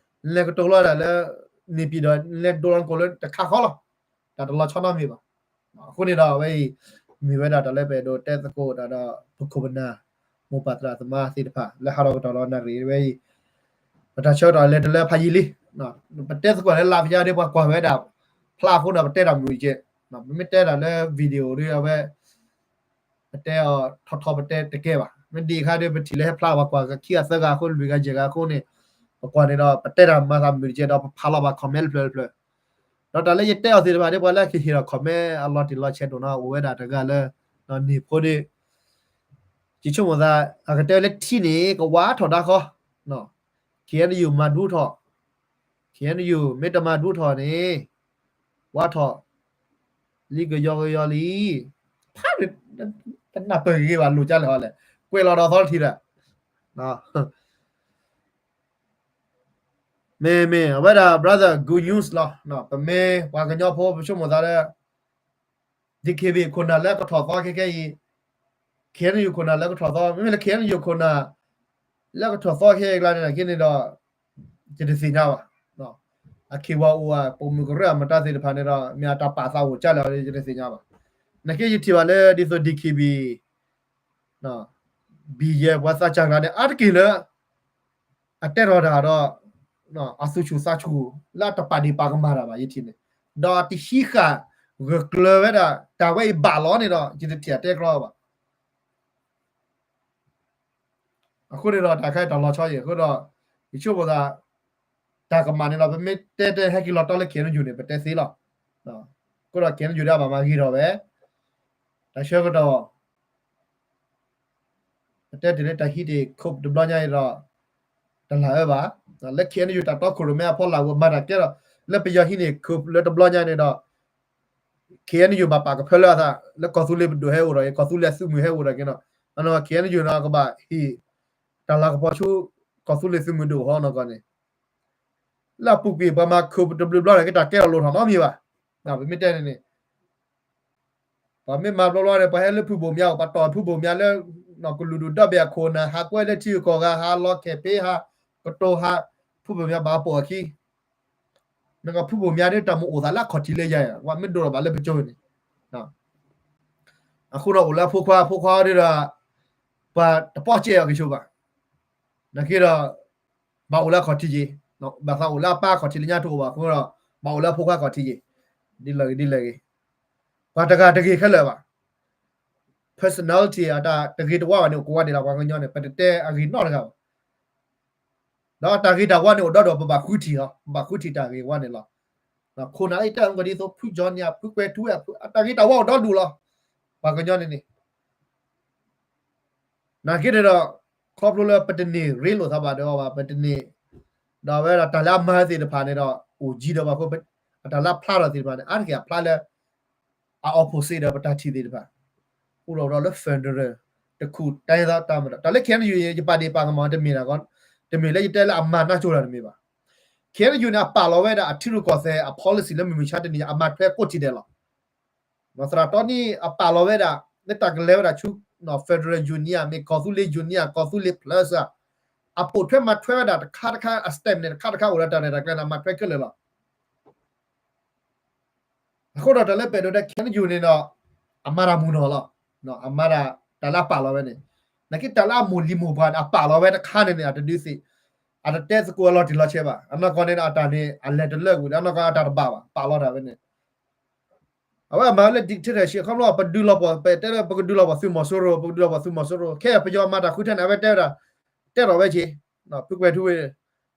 လဲၤကတိၤလီၤဒၣ်လၢ နေပြည်တော် လဲၤဒိလီၤတကိးလၢတခါဃီလီၤ. တၢ်တလီၤဆီနီတမံၤဘၣ်. အဃိန့ၣ်ဒီးအဝဲအံၤ မ့ၢ်ဝဲဒၣ်တၢ်လၢပအဲၣ်ဒိးတဲသကိးတၢ်ဒီး ပခိၣ်ပနၢ် မိၢ်ပၢ်သရၣ်သမါသ့ၣ်တဖၣ် လၢဟးထီၣ်ကတီၢ်လီၤနၣ်ရံၣ်ဝဲအံၤ ပတၢ်ဆၢကတီၢ်လဲၤတလၢဖးယံာ်လံ. ပတဲသကိးလၢလၢဖးယံာ်ဒီး ပှၤကွၢ်ဝဲဒၣ်ဖျါအဃိဒီး ပတဲတၢ်မုာ်ကဲ, ပမ့ၢ်တဲတၢ်လၢ video ဒီးအဝဲ ပတဲအီၤထီထီ ပတဲတကဲဘၣ်. မ့ၢ်ဒ်အခါဒီး ပထံၣ်လၢဟဲဖျါ ပှၤကွၢ်ခံဂၤသၢဂၤအဃိ လွံၢ်ဂၤယဲၢ်ဂၤအဃိန့ၣ် ပကွၢ်န့ၣ်ဒီး ပတဲတၢ်မၤသးမုာ်တကဲဒီး ပဖးလီၤဘၣ် comment တဖျၢၣ်တဖျၢၣ်. ဒီးတၢ်လၢယတဲအီၤသ့ၣ်တဖၣ်ဒီး ပှၤလၢကဟ့ၣ်ဒီး comment အလီၤတံၢ်လီၤဆဲးဒိၣ်နီၤ အိၣ်ဝဲဒၣ်တဂၤလၢ န့ၢ်ဖိဒီး ယဆိကမိၣ်သး အကတဲလၢထံန့ၣ် ကဝါထီၣ်တၢ်ဃီ, ခ့ၣ်အဲၣ်ယူၣ်မၤဒူထီၣ်, ခ့ၣ်အဲၣ်ယူၣ်မ့ၢ်တမၤဒူထီၣ်န့ၣ် ဝါထီၣ် လံကယီကယီလံ. ဖးန့ၣ် တနၢ်ပၢၢ်ဂ့ၤဘၣ် လိာ်ကလဲၣ်ဟီလဲၣ်, ကွဲးလီၤဒီးသီတထံၣ်ဒီး မ့ၢ်မ့ၢ် အဝဲဒၣ် brother good news လီၤ. ပမ့ၢ်ပှၤကညီဖိ ပဆိကမိၣ်သးလၢ DKBA ခိၣ်နၢ်လၢကထီၣ်သီခဲခဲအံၤ, KNU ခိၣ်နၢ်လၢကထီၣ်သီ, မ့မ့ၢ်လၢ KNU ခိၣ်နၢ် လၢကထီၣ်သီခဲအံၤအကျါန့ၣ် က့န့ၣ်ဒီး ယတသ့ၣ်ညါဘၣ်. အခ့ဝၤအိၣ်ဧါ, ပိာ်မုၣ်ကရၢအမတၤသ့ၣ်တဖၣ်န့ၣ်ဒီး မ့ၢ်အတၢ်ပာ်သးအိၣ်ကလဲၣ် ယတသ့ၣ်ညါဘၣ်. နာ်က့ယထံၣ်ဘၣ်လၢဒ်သိး DKBA ဘံယဲၢ်ပှၤသးစၢ်ကျါန့ၣ် အါတက့ၢ်လၢ အတဲထီၣ်တၢ်ဒီး အသူၣ်ဆူၣ်သးဆူၣ် လၢအတပာ်ဒ့ၣ်ပာ်ကမၣ်တၢ်ဘၣ် ယထံၣ်န့ၣ်, ဒီးတဟံးဃာ်ဂၢၢ်ကျၢၤဝဲဒၣ် တၢ်ဝဲအံၤဘၣ်လီၤန့ၣ်ဒီး ယတထံၣ်အတဲကြီဘၣ်. အဃိန့ၣ်ဒီး တၢ်ခဲအံၤတၢ်လီၤဆီအံၤ အဃိဒီး ယဆိကမိၣ်သး တၢ်ကမၣ်န့ၣ်ဒီး ပမ့ၢ်တဲတဲဟဲက့ၤလီၤတီလၢ KNU န့ၣ် ပတဲသ့လီၤ. အဃိဒီး KNU ဒၣ်ဘၣ်မၤဂ့ၤထီၣ်ဝဲ တၢ်ဆၢကတီၢ် ပတဲတ့ၢ်လၢတၢ်ဟံးန့ၢ် coup တဘျီညါအံၤဒီး တလၢအၢဘၣ်. လၢ KNU တၢ်တီခိၣ်ရိၣ်မဲအဖီလာ်ဝဲ မၤတၢ်ကဲဒီး လၢပယီၤဟံးန့ၢ် coup လၢတဘျီညါန့ၣ်ဒီး KNU ဘၣ်ပာ်ကဖၢလၢအသး လၢကီၢ်သူလ့ၤပဒိၣ်ဟဲအိၣ်ဒီး ကီၢ်သူလ့ၤသုးမုၢ်ဟဲအိၣ်ဒီးက့ၤနီၤ, အနီၢ် KNU နီၤကဘၣ်ဟ့ၣ် တၢ်လၤကပီၤဆူ ကီၢ်သူလ့ၤသုးမုၢ်ဒိၣ်ဟီနီၢ်ကီၢ်န့ၣ် လၢအပူၤကွံာ် ပှၤမၤ coup တဘျုးဘျီန့ၣ် ကတၢ်ကဲထီၣ်လိၣ်ထီၣ်နီတမံၤဘၣ်. ပမ့ၢ်တဲန့ၣ်န့ၣ် ပှၤမ့ၢ်မၤဘျီဘျီန့ၣ် ပှၤဟဲလၢဖုဘိၣ်မၠါအိၣ် ပှၤတီၢ်ဖုဘိၣ်မၠါလၢ ကလုာ်ဒူၣ်ဒီဘ့ၣ်အခိၣ်နၢ် ဟးကွဲလၢထံဂုၤကီၢ်ဂၤ ဟးလီၤခဲၣ်ဖ့ဟး ကတိၤဟး ဖုဘိၣ်မၠါဘၣ်ပိာ်အခံ နကဖုဘိၣ်မၠါဒ်တၢ်မ့ၢ်အိၣ်သးလၢအခီၣ်ထံးလၢယၤ ပှၤမ့ၢ်ဒိၣ်ထီၣ်ဘၣ်လၢပကၠိန့ၣ် အဃိဒီးအိၣ်လၢအဖိခွါ အဖိခွါဒ်ဒီး ပှၤတပီၢ်ကဲအီၤကဆိးဘၣ်. နာ်က့ဒီး ဘၣ်အိၣ်လၢအခီၣ်ထံးက့ၤ, ဘၣ်သးအိၣ်လၢအပၢ်အခီၣ်ထံးလၢညါတအိၣ်ဘၣ်အဃိဒီး ဘၣ်အိၣ်လၢအဖိခွါအခီၣ်ထံးက့ၤ, ဒ်လဲၣ်ဂ့ၤဒ်လဲၣ်ဂ့ၤ, ပှၤတဂၤတဂ့ၤခဲလၢာ်ဘၣ်. personality အတၢ်တဂ့ၤတဝါဘၣ်န့ၣ် အိၣ်ကိးဝဲဒၣ်လီၤ ပှၤကညီန့ၣ် ပတတဲအဂ့ၤနီတဂၤဘၣ်. ဒီးတၢ်ဂ့ၤတၢ်ဝါန့ၣ်အိၣ်ဒီးဒီး ပဘၣ်ဃုထံၣ်လီၤ, ပဘၣ်ဃုထံၣ်တၢ်ဂ့ၤဝါန့ၣ်လီၤ. ခိၣ်နၢ်အံၤတၢ်ကဒ်သိး ဖုကၠီန့ၣ် ဖုကွဲၤထူဝဲ တၢ်ဂ့ၤတၢ်ဝါအိၣ်ဒီဒူၣ်လီၤ. ပှၤကညီန့ၣ်န့ၣ် နာ်က့န့ၣ်ဒီး ခီဖျိလၢပတန့ၢ်ရ့လိာ်သးဘၣ်ဒီးအီၤဘၣ် ပတန့ၢ်, ဒီးအဝဲဒၣ်တၢ်လၢအမၤသ့ၣ်တဖၣ်န့ၣ်ဒီး အိၣ်ကံဒီးပှၤဃိ အတၢ်လၢအဖျါထီၣ်သ့ၣ်တဖၣ်န့ၣ် အါတက့ၢ်အဖျါလၢ အ opposite ဒီးပတၢ်ထံၣ်သ့ၣ်တဖၣ်, အိၣ်ဒီးဒီးလၢ federal တခူၣ် တိုင်းရင်းသား တပ်မတော် တၢ်လၢ KNU ယပာ်ဒ့ၣ်ပာ်ကမၣ်တမ့ၢ်တၢ်ကီ, တမ့ၢ်လၢယတဲလၢအမၤနၢ်ကၠိတၢ်တမ့ၢ်ဘၣ်. KNU န့ၣ် အပာ်လီၤဝဲဒၣ်အထံရူၢ်ကီၢ်သဲးအ policy လၢမုၢ်မဆါတနံၤညါ အမၤထွဲကိးထံၣ်ဒဲးလီၤ. သရၣ်တီနံၣ်အပာ်လီၤဝဲဒၣ် လၢတၢ်ကလဲၤဝဲဒၣ်ဆူ federal union မ့ၢ်ကီၢ်သူလ့ၤ union ကီၢ်သူလ့ၤ plus အပိာ်ထွဲမၤထွဲဝဲဒၣ်တခါတခါ အ step န့ၣ် တခါတခါအိၣ်ဒီးတၢ်ရဲၣ်တၢ်ကျဲၤန့ၣ် အမၤထွဲခဲလၢာ်လီၤ. အဃိဒီးတၢ်လၢပအဲၣ်ဒိးတဲ KNU န့ၣ်ဒီး အမၤတၢ်မုာ်နီၢ်လီၤ. အမၤတၢ်တၢ်လၢအပာ်လီၤဝဲန့ၣ်, နာ်က့တၢ်လၢအမိၢ်လံၤမိၢ်ပှၢ်န့ၣ် အပာ်လီၤဝဲတခါန့ၣ်န့ၣ် အတဒုးသ့ၣ်, အတတဲသကိးအလီၤတံၢ်လီၤဆဲးဘၣ်. အနီၢ်ကီၢ်န့ၣ်ဒီးအတၢ်န့ၣ် အလဲၤတလၢကွံာ်လၢအနီၢ်ကီၢ်အတၢ်တဘၣ်ဘၣ် ပာ်လီၤတၢ်ဝဲန့ၣ် အဝဲအမၤလၢ dictatorship ခီဖျိပဒုးလီၤပှီၢ် ပတဲလၢပကဒုးလီၤပှီၢ်သုးမီၤစိရိၤ ပကဒုးလီၤပှီၢ်သုးမီၤစိရိၤ ခဲအံၤပယီၤမၤတၢ်ဃုထၢန့ၣ် အဝဲတဲဝဲဒၣ်, တဲထီၣ်ဝဲက့ၤ, ဖုကွဲၤထူဝ့ၣ်,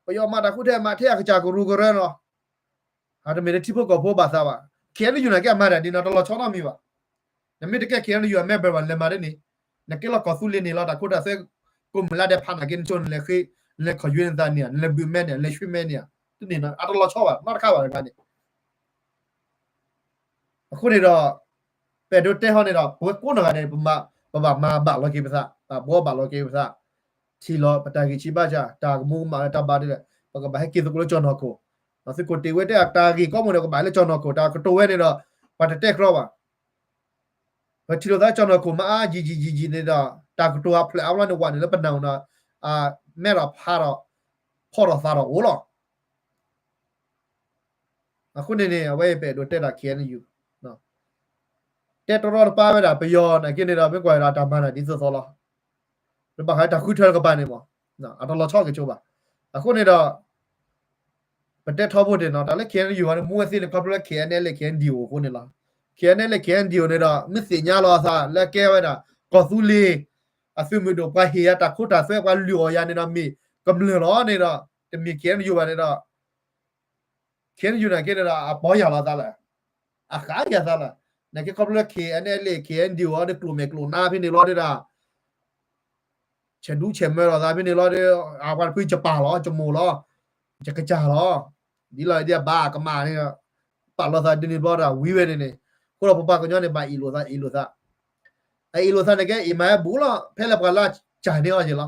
ပယီၤမၤတၢ်ဃုထၢမၤထဲအကစၢ်ကရူၢ်ကရၢနီၤ, အတမ့ၢ်လၢထံဖိကီၢ်ဖိဘၣ်သးဘၣ်. KNU န့ၣ်က့အမၤတၢ်ဒ်န့ၣ် တလီၤဆီနီတမံၤဘၣ်. နမ့ၢ်တကဲ KNU အ member ဘၣ် နလဲၤမၤဒ်န့ၣ်, နကဲလီၤကီၢ်သူလ့ၤန့ၣ်လီၤ တၢ်ခိတၢ်သွဲ ကိးမုၢ်လၢ်ဒဲးဖးနာ်က့နဆိ နလဲၤဃ့, နလဲၤခီၣ်ယွဲနသးန့ၣ်ဧါ, နလဲၤဘုးမဲန့ၣ်ဧါ, နလဲၤဆှံမဲန့ၣ်ဧါ, တန့ၢ်နီၤ အတလီၤဆီဘၣ် နီတခါဘၣ်တခါန့ၣ် အဃိန့ၣ်ဒီး ပအဲၣ်ဒိးတဲဟီန့ၣ်ဒီး ပဝဲကိးနီၢ်ဂၤဒဲး ပဘၣ်မၤဘၣ်လီၤက့ၤပသး, ပဘှီဘၣ်လီၤက့ၤပသး, ထံၣ်လီၤပတၢ်ဂံၢ်ဆံးဘါစၢ် တၢ်ကမူကမၣ်လၢတၢ်ဘၣ်ဒ်လဲၣ် ပကဘၣ်ဟဲက့ၤသကိးလၢကၠီၣ်နီၢ်ခိၣ်, သုးခိၣ်တ့ၢ်ဝဲတဲအတၢ်ဂ့ၢ်ကီမ့ၢ်ဒီးကဘၣ်လၢကၠီၣ်နီၢ်ခိၣ် တၢ်ကတိၤဝဲန့ၣ်ဒီး ပှၤတတဲကြီဘၣ်. ပထံၣ်လိာ်သးကၠီၣ်နီၢ်ခိၣ်မၤအါယံာ်ယံာ်ယံာ်ယံာ်န့ၣ်ဒီး တၢ်ကတိၤအဖျၢၣ်အါဘျီန့ၣ်ဝဲန့ၣ်လၢပနၢ်အိၣ်ဒီး အမဲထီၣ်ဖးထီၣ် ဖီၣ်ထီၣ်သးထီၣ်အိၣ်လီၤ. အဃိန့ၣ်န့ၣ် အဝဲအံၤပအဲၣ်ဒိးတဲဒၣ် K N U တဲတရီတပါဝဲဒၣ်ပယီၤနာ်က့န့ၣ်ဒီး မ့ၢ်ကွၢ်ဝဲဒၣ်တၢ်မၤနၢၤဒ်သိးသိးလီၤ. ပဘၣ်ဃးတၢ်ဃုထၢတကပၤန့ၣ်မး အတလီၤဆီက့ၤဆိဘၣ်. အဃိန့ၣ်ဒီး ပတဲထီဘိတ့ၢ်နီၤ တၢ်လၢ K N U န့ၣ် မူဝဲသ့န့ၣ် ခီဖျိလၢ K N L A K N D O အဃိန့ၣ်လီၤ. K N L A K N D O န့ၣ်ဒီး မ့ၢ်သ့ၣ်ညါလီၤအသးလၢကဲဝဲဒၣ် ကီၢ်သူလ့ၤ အသုးမုၢ်ဒိၣ် ပှၤဟ့ၣ်ယၤတၢ်ခိတၢ်သွဲ ပှၤလုၢ်အီၣ်ယၤန့ၣ်ဒီး မ့ၢ်ကမျၢၢ်လီၤန့ၣ်ဒီး တမ့ၢ် K N U ဘၣ်န့ၣ်ဒီး K N U နာ်က့န့ၣ်ဒီး အပီၢ်ယၢ်လီၤသးလၢ အဃးယၤသးလၢ နာ်က့ခီဖျိလၢ K N L A K N D O အီၤဒီး ကျိာ်မဲာ်ကျိာ်နါဖဲန့ၣ်လီၤဒီး ဆဲးဒူဆဲးမၢလီၤသးဖဲန့ၣ်လီၤဒီး အပှၤတဖုကပာ်လီၤ ကမိၢ်လီၤ ကကစၢ်လီၤ ဒ်လီၤဒ်အဘၣ်ကမၣ်န့ၣ် ပာ်လီၤသးဒ်န့ၣ်ဘျီဒီး ဝံၤဝဲန့ၣ်န့ၣ် အဃိဒီးပပှၤကညီန့ၣ် ဘၣ်အ့ၣ်လိာ်သး အ့ၣ်လိာ်သး အ့ၣ်လိာ်သးန့ၣ်ကဲ အ့ၣ်မၤဟဲဘူးလီၤ ဖဲလၢပှၤလၢကၢ်န့ၢ်အီၤက့ၤလီၤ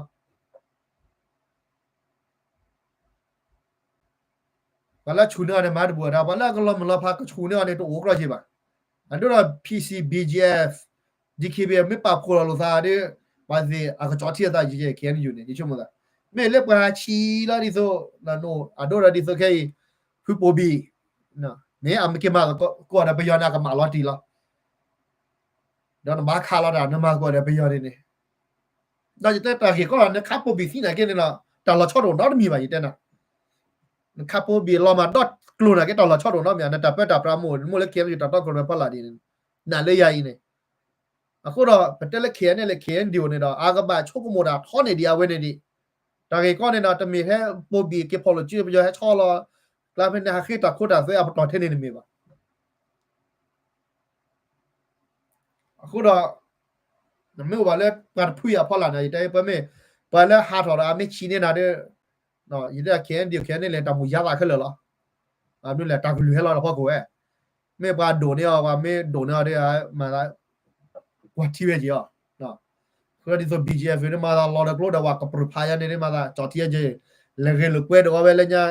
ပှၤလၢဆူၣ်န့ၢ်အီၤန့ၣ် မၤတဘူးအတၢ် ပှၤလၢအကလီၤမုၢ်လီၤဖးကဆူၣ်န့ၢ်အီၤန့ၣ် တအိၣ်ကြီက့ၤဘၣ်. အဒိဒီး P C, B G F, D K B A မ့ၢ်ပာ်ဖှိၣ်လီၤလိာ်သးဒီး ပှၤသ့ၣ်အကကၠီထံအသးယံၤ K N U န့ၣ် ယဆိကမိၣ်သး မ့ၢ်လၢပှၤဆံးလီၤဒ်သိး အဒိဒီးဒ်သိးခဲအံၤ ဖုပိာ်ဘံၣ် မ့ၢ်အမ့ၢ်က့ၤမၤသကိးဒီးပယီၤန့ၣ် အကမၣ်လီၤတံၢ်လီၤ ဒီးနဘၣ်ခးလီၤတၢ် နမၤသကိးဒီးပယီၤန့ၣ်န့ၣ် ဒီးယတဲတၢ်ဂ့ၢ်ကီလီၤ နခးပိာ်ဘံၣ်သံနာ်က့န့ၣ်လီၤ တၢ်လီၤဆီတအိၣ်နီတမံၤဘၣ် ယတဲနၤ နခးပိာ်ဘံၣ်လီၤမၢ်ဒီကျိာ်နာ်က့ တၢ်လီၤဆီတအိၣ်နီတမံၤ နတၢ်ပၢတၢ်ပြးမ့ၢ်အိၣ် နမိၢ်လၢ K N U တၢ်တီခိၣ်ရိၣ်ဖီလာ်ဒ်န့ၣ် နာ်လၢယၤအံၤန့ၣ် အဃိဒီး ပတဲလၢ K N L A K N D O န့ၣ်ဒီး အကဘၣ်ဆိကမိၣ်တၢ်ထီန့ၢ်ဒံးအဝဲန့ၣ်ဒံး တၢ်ဂ့ၢ်ကီန့ၣ်ဒီး တမ့ၢ်ထဲပိာ်ဘံၣ်က့ၤဖီၣ်လိာ်စုပယီၤဟဲဆီလီၤ ကျါဖဲန့ၣ် ဟးဃ့တၢ်ခိတၢ်သွဲအပတီၢ်ထဲန့ၣ်တမ့ၢ်ဘၣ် အဃိဒီး နမ့ၢ်အိၣ်ဘၣ်လၢပှၤတဖုအံၤအဖီလာ်န့ၣ် ယတဲပမ့ၢ် ပှၤလၢဟးထီၣ်ဒီးအမ့ၢ်ဆံးန့ၢ်နၤဒီး ယတဲ K N D O K N L A န့ၣ် တၢ်မူၤယါသးခဲလၢာ်လီၤ. ဘၣ်မနုၤလဲၣ် တၢ်ကလုၢ်ဟဲလီၤဒီးဖီခိၣ်ဝဲ မ့ၢ်ပှၤဒိၣ်န့ၢ်အီၤ ပှၤမ့ၢ်ဒိၣ်န့ၢ်အီၤဒီး မၤသး ကွၢ်ထံဝဲက့ၤအီၤ ဃိဒ်သိး B G F န့ၣ်မၤသးလီၤဒီးကျိဒီးဝဲကပြုၢ်ဖးယါန့ၣ် မၤသးကၠီထံယဲက့ၤ လဲၤဂ့ၤလိာ်ကွဲဒီးအီၤဝဲလၢညါ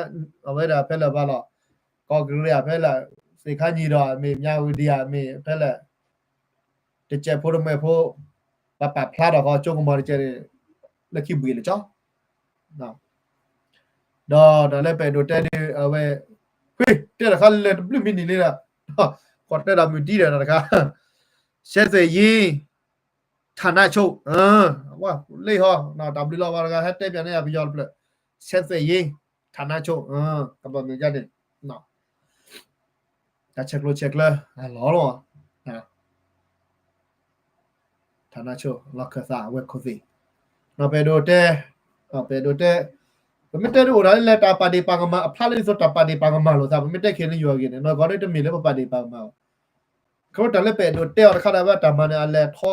အဝဲဒၣ်ဖဲလၢာ်ဘၣ်လီၤ ကီၢ်ကရ့ၣ်ဧါ ဖဲလၢာ် သ့ၣ်ခါညံၣ်ဒီး မ့ၢ်မၠါဝတံၤဧါ မ့ၢ်ဖဲလၢာ် တကဲးဖိတမှဲးဖိ ပှၤပာ်ဖျါထီၣ်ဃီ ကၠိကမီၤတကဲးန့ၣ် လၢခံဘှံးလၢာ်ကၠီ ဒီးတၢ်လၢပအဲၣ်ဒိးတဲဒ်အဝဲ ဃ့ တဲတခါလဲၤတဘျုးမံနံၤလံဒီး ကီၢ်တဲဒီးမုၢ်တံၢ်ဒီးတခါ ဆဲးသွဲၣ်ယ့ ဌာနချုပ် ဝဲ လ့ဟီ တၢ်ဘျုးလီၤဝဲတဂၤ ဟဲတဲပၠးန့ၢ်ယၤပယီၤတဖျၢၣ် ဆဲးသွဲၣ်ယ့ ဌာနချုပ် ကဘၣ်မ့ၢ်ဒ်န့ၣ် တၢ်ဆဲးကျိးဆဲးကျၢ အလီၢ်လီၤ ဌာနချုပ် လီၢ်ခၢၣ်သးအဝဲခိၣ်သ့ၣ် ပအဲၣ်ဒိးတဲ ပအဲၣ်ဒိးတဲ ပမ့ၢ်တဲဒ်အိၣ်ဒၣ်လဲၣ် တၢ်ပာ်ဒ့ၣ်ပာ်ကမၣ် အဖျါလၢဒ်သိးတၢ်ပာ်ဒ့ၣ်ပာ်ကမၣ်လိာ်သး ပမ့ၢ်တဲခဲန့ၣ်ယွၤဂ့ၤန့ၣ် နီၢ်ကီၢ်န့ၣ်တမ့ၢ်လၢပပာ်ဒ့ၣ်ပာ်ကမၣ်ဘၣ် ခီဖျိတၢ်လၢပအဲၣ်ဒိးတဲအီၤတခါဒၣ်ဝဲတၢ်မၤန့ၣ် အလဲၤထီ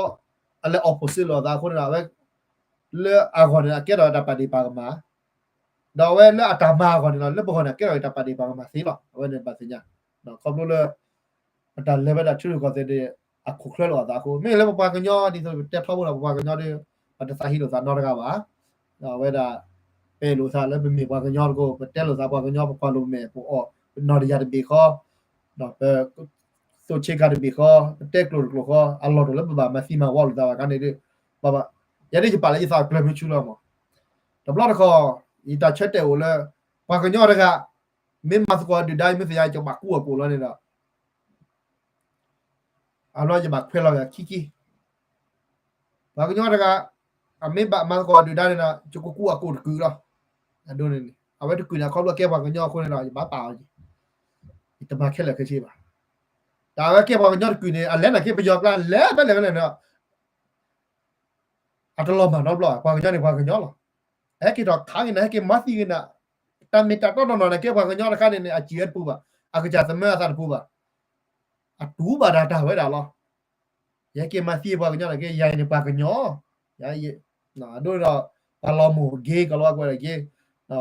အလဲၤ opposite လိာ်သးအဃိန့ၣ်ဒီး အဝဲ လၢအဂီၢ်န့ၣ် အကဲထီၣ်တၢ်ပာ်ဒ့ၣ်ပာ်ကမၣ် ဒီးအဝဲလၢအတၢ်မၤအဂီၢ်န့ၣ်ဒီး လၢပဂီၢ်န့ၣ် အကဲထီၣ်တၢ်ပာ်ဒ့ၣ်ပာ်ကမၣ်သ့လီၤ အဝဲန့ၣ်ဘၣ်သ့ၣ်ညါ ခီဖျိလၢ ပတၢ်လဲၤဝဲဒၣ်ထံရူၢ်ကီၢ်သဲးန့ၣ် အခိၣ်ချၢလိာ်အသးအဃိ မ့ၢ်လၢပပှၤကညီဒ်သိးပတဲထီဘိဒီး ပပှၤကညီဒီး ပတသးဟ့လိာ်သးနီတဂၤဘၣ် ဒီးအဝဲဒၣ် ပအဲၣ်လိာ်သးလၢပမ့ၢ်ပှၤကညီတကိး ပတဲလိာ်သးပှၤကညီ ပကွၢ်လိာ်မဲာ်ပအီၣ် ပနီၢ်တယၤတဘ့ၣ်ဃီ ဒီးပ သိးဆ့ကၤတဘ့ၣ်ဃီ ပတဲကျိာ်တကျိာ်ဃီ အလီၢ်တအိၣ်လၢပဘၣ်မၤသံမၤဝီလိာ်သးဘၣ်ခါန့ၣ်ဒီး ဘၣ်ဘၣ် ယၤဒ်ယပာ်လၢယသးကျၢၤမုဆူလီၤမး တဘျီတခီၣ် ယတၢ်ဆၢတဲာ်အိၣ်လၢ ပှၤကညီတဂၤ မ့ၢ်မၤသကိးဒုၣ်ဒါ မ့ၢ်သ့ၣ်ညါ ယကဘၣ်ကူအကိာ်လီၤန့ၣ်ဒီး အဘျီယဘၣ်ခွဲးလီၤဂာ်ခံခံ ပှၤကညီတဂၤ အမ့ၢ်ဘၣ်မၤသကိးဒုၣ်ဒါန့ၣ်ဒီး ယကကူအကိာ်တကုာ်လီၤ. အဒိန့ၣ်န့ၣ် အဝဲတကုာ်န့ၣ် ခီဖျိကဲပှၤကညီအဃိန့ၣ်ဒီး ယဘၣ်ပာ်အီၤက့ၤ ယတမၤခဲလၢာ်ခဲဆ့ဘၣ်. တၢ်ဝဲကဲပှၤကညီတကုာ်န့ၣ် အလဲၤနာ်က့ပယီၤကျါ လဲၤဖဲလဲၣ်ဖဲလဲၣ်န့ၣ်ဒီး အတလီၤမၢ်နီတဘျီဘၣ်. ပှၤကညီန့ၣ်ပှၤကညီလီၤ. ဟဲက့ၤထီၣ်ခးက့ၤနၤ ဟဲက့ၤမၤသံက့ၤနၤ တၢ်မ့ၢ်တၢ်တီနီၢ်နီၢ်န့ၣ် ကဲပှၤကညီတခါန့ၣ်န့ၣ် အစံၣ်ဝဲတပူၤဘၣ်. အကစၢ်သမၢအသးတပူၤဘၣ်. အတူၢ်ဘၣ်ဒၣ်တၢ်ဝဲဒၣ်လီၤ. ယဟဲက့ၤမၤသံပှၤကညီန့ၣ်က့ ယၤအံၤန့ၣ်ပှၤကညီ ယၤအံၤ အဒိဒီး ပှၤလီၤမိၢ်ဂ့ၤ ကလီၤကွဲးဂ့ၤ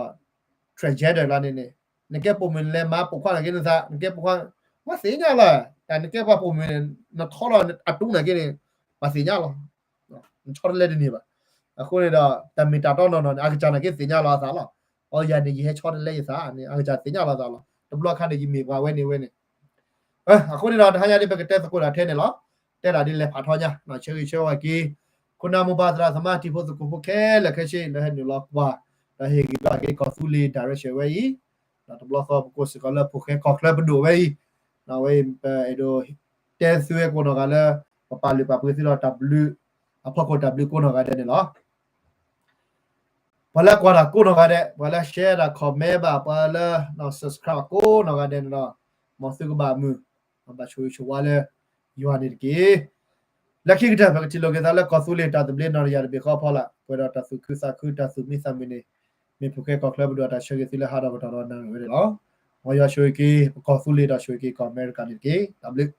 transgender လၢန့ၣ်န့ၣ် နကဲပိာ်မုၣ်လဲၤမၤပိာ်ခွါနာ်က့နသး နကဲပိာ်ခွါ ပှၤသ့ၣ်ညါလီၤ. တၢ်နကဲပှၤပိာ်မုၣ်န့ၣ် နထီလီၤအတူၢ်နာ်က့န့ၣ် ပှၤသ့ၣ်ညါလီၤ. နဆီတလဲတန့ၢ်ဘၣ်. အဃိန့ၣ်ဒီး တၢ်မ့ၢ်တၢ်တီနီၢ်နီၢ်န့ၣ် အကစၢ်နာ်က့သ့ၣ်ညါလီၤအသးလီၤ. အီ ယၤန့ၣ် ယဟဲဆီတလဲယသးန့ၣ် အကစၢ်သ့ၣ်ညါလီၤအသးလီၤ. တဘျီခါန့ၣ် ယမ့ၢ်ပှၤဝဲန့ၣ်ဝဲန့ၣ် အဃိန့ၣ်ဒီး တဟါညါဒ် ပကတဲသကိးတၢ်ထဲန့ၣ်လီၤ. တဲဒၣ်ဒ်လဲၣ်ဖးထီညါ ဆၢဂ့ၤဆၢဝါက့ၤ ခိၣ်နၢ်မိၢ်ပၢ်သရၣ်သမါတံၤဖိသကိးဖိခဲလၢာ်ခဲဆ့ လၢဟဲနုာ်လီၤကွၢ် ဒီးဟ့ၣ်ဂံၢ်ဘါက့ၤကီၢ်သူလ့ၤ direction ဝဲအံၤ, ဒီးတဘျီဃီပကိးစ့ၢ်ကီးလၢဖိၣ်ဃဲကီၢ်ချၢပဒိၣ်ဝဲအံၤ, ဝဲအံၤ ပအဲၣ်ဒိးတဲသုဝဲကိးနီၢ်ဂၤလၢ ပပာ်လုၢ်ပာ်ပှ့ၤသုဒီးတၢ်ဘျုး အဖီခိၣ်တၢ်ဘျုးကိးနီၢ်ဂၤဒဲးန့ၣ်လီၤ. ပှၤလၢကွၢ်တၢ်ကိးနီၢ်ဂၤဒဲး, ပှၤလၢ share တၢ် comment ဘၣ်, ပှၤလၢ subscribe ကိးနီၢ်ဂၤဒဲးန့ၣ်ဒီး, မ်သုကဘၣ်မုာ်, ဘၣ်ဆိၣ်ဂ့ၤဆိၣ်ဝါလၢယွၤန့ၣ်တက့ၢ်. လၢခံကတၢၢ် ပကထံၣ်လိာ်က့ၤသးလၢကီၢ်သူလ့ၤတၢ်သဘျ့နီၢ်တယၢ်တဘ့ၣ်ဃီအဖီလာ်, ပှဲၤဒီးတၢ်သူၣ်ခုသးခု တၢ်သူၣ်မံသးမုာ်န့ၣ်, မ့ၢ်ဖိၣ်ဃဲကီၢ်ချၢပဒိၣ်တၢ်ဆၢဂ့ၤသုလၢဟါဒီးကတီၢ်ဒီးနၣ်ရံၣ်ဝဲန့ၣ်လီၤ. မ်ယွၤဆိၣ်ဂ့ၤက့ၤ ပကီၢ်သူလ့ၤဒီးဆိၣ်ဂ့ၤက့ၤကီၢ်အမဲရကၤန့ၣ်တက့ၢ်. တၢ်ဘျုး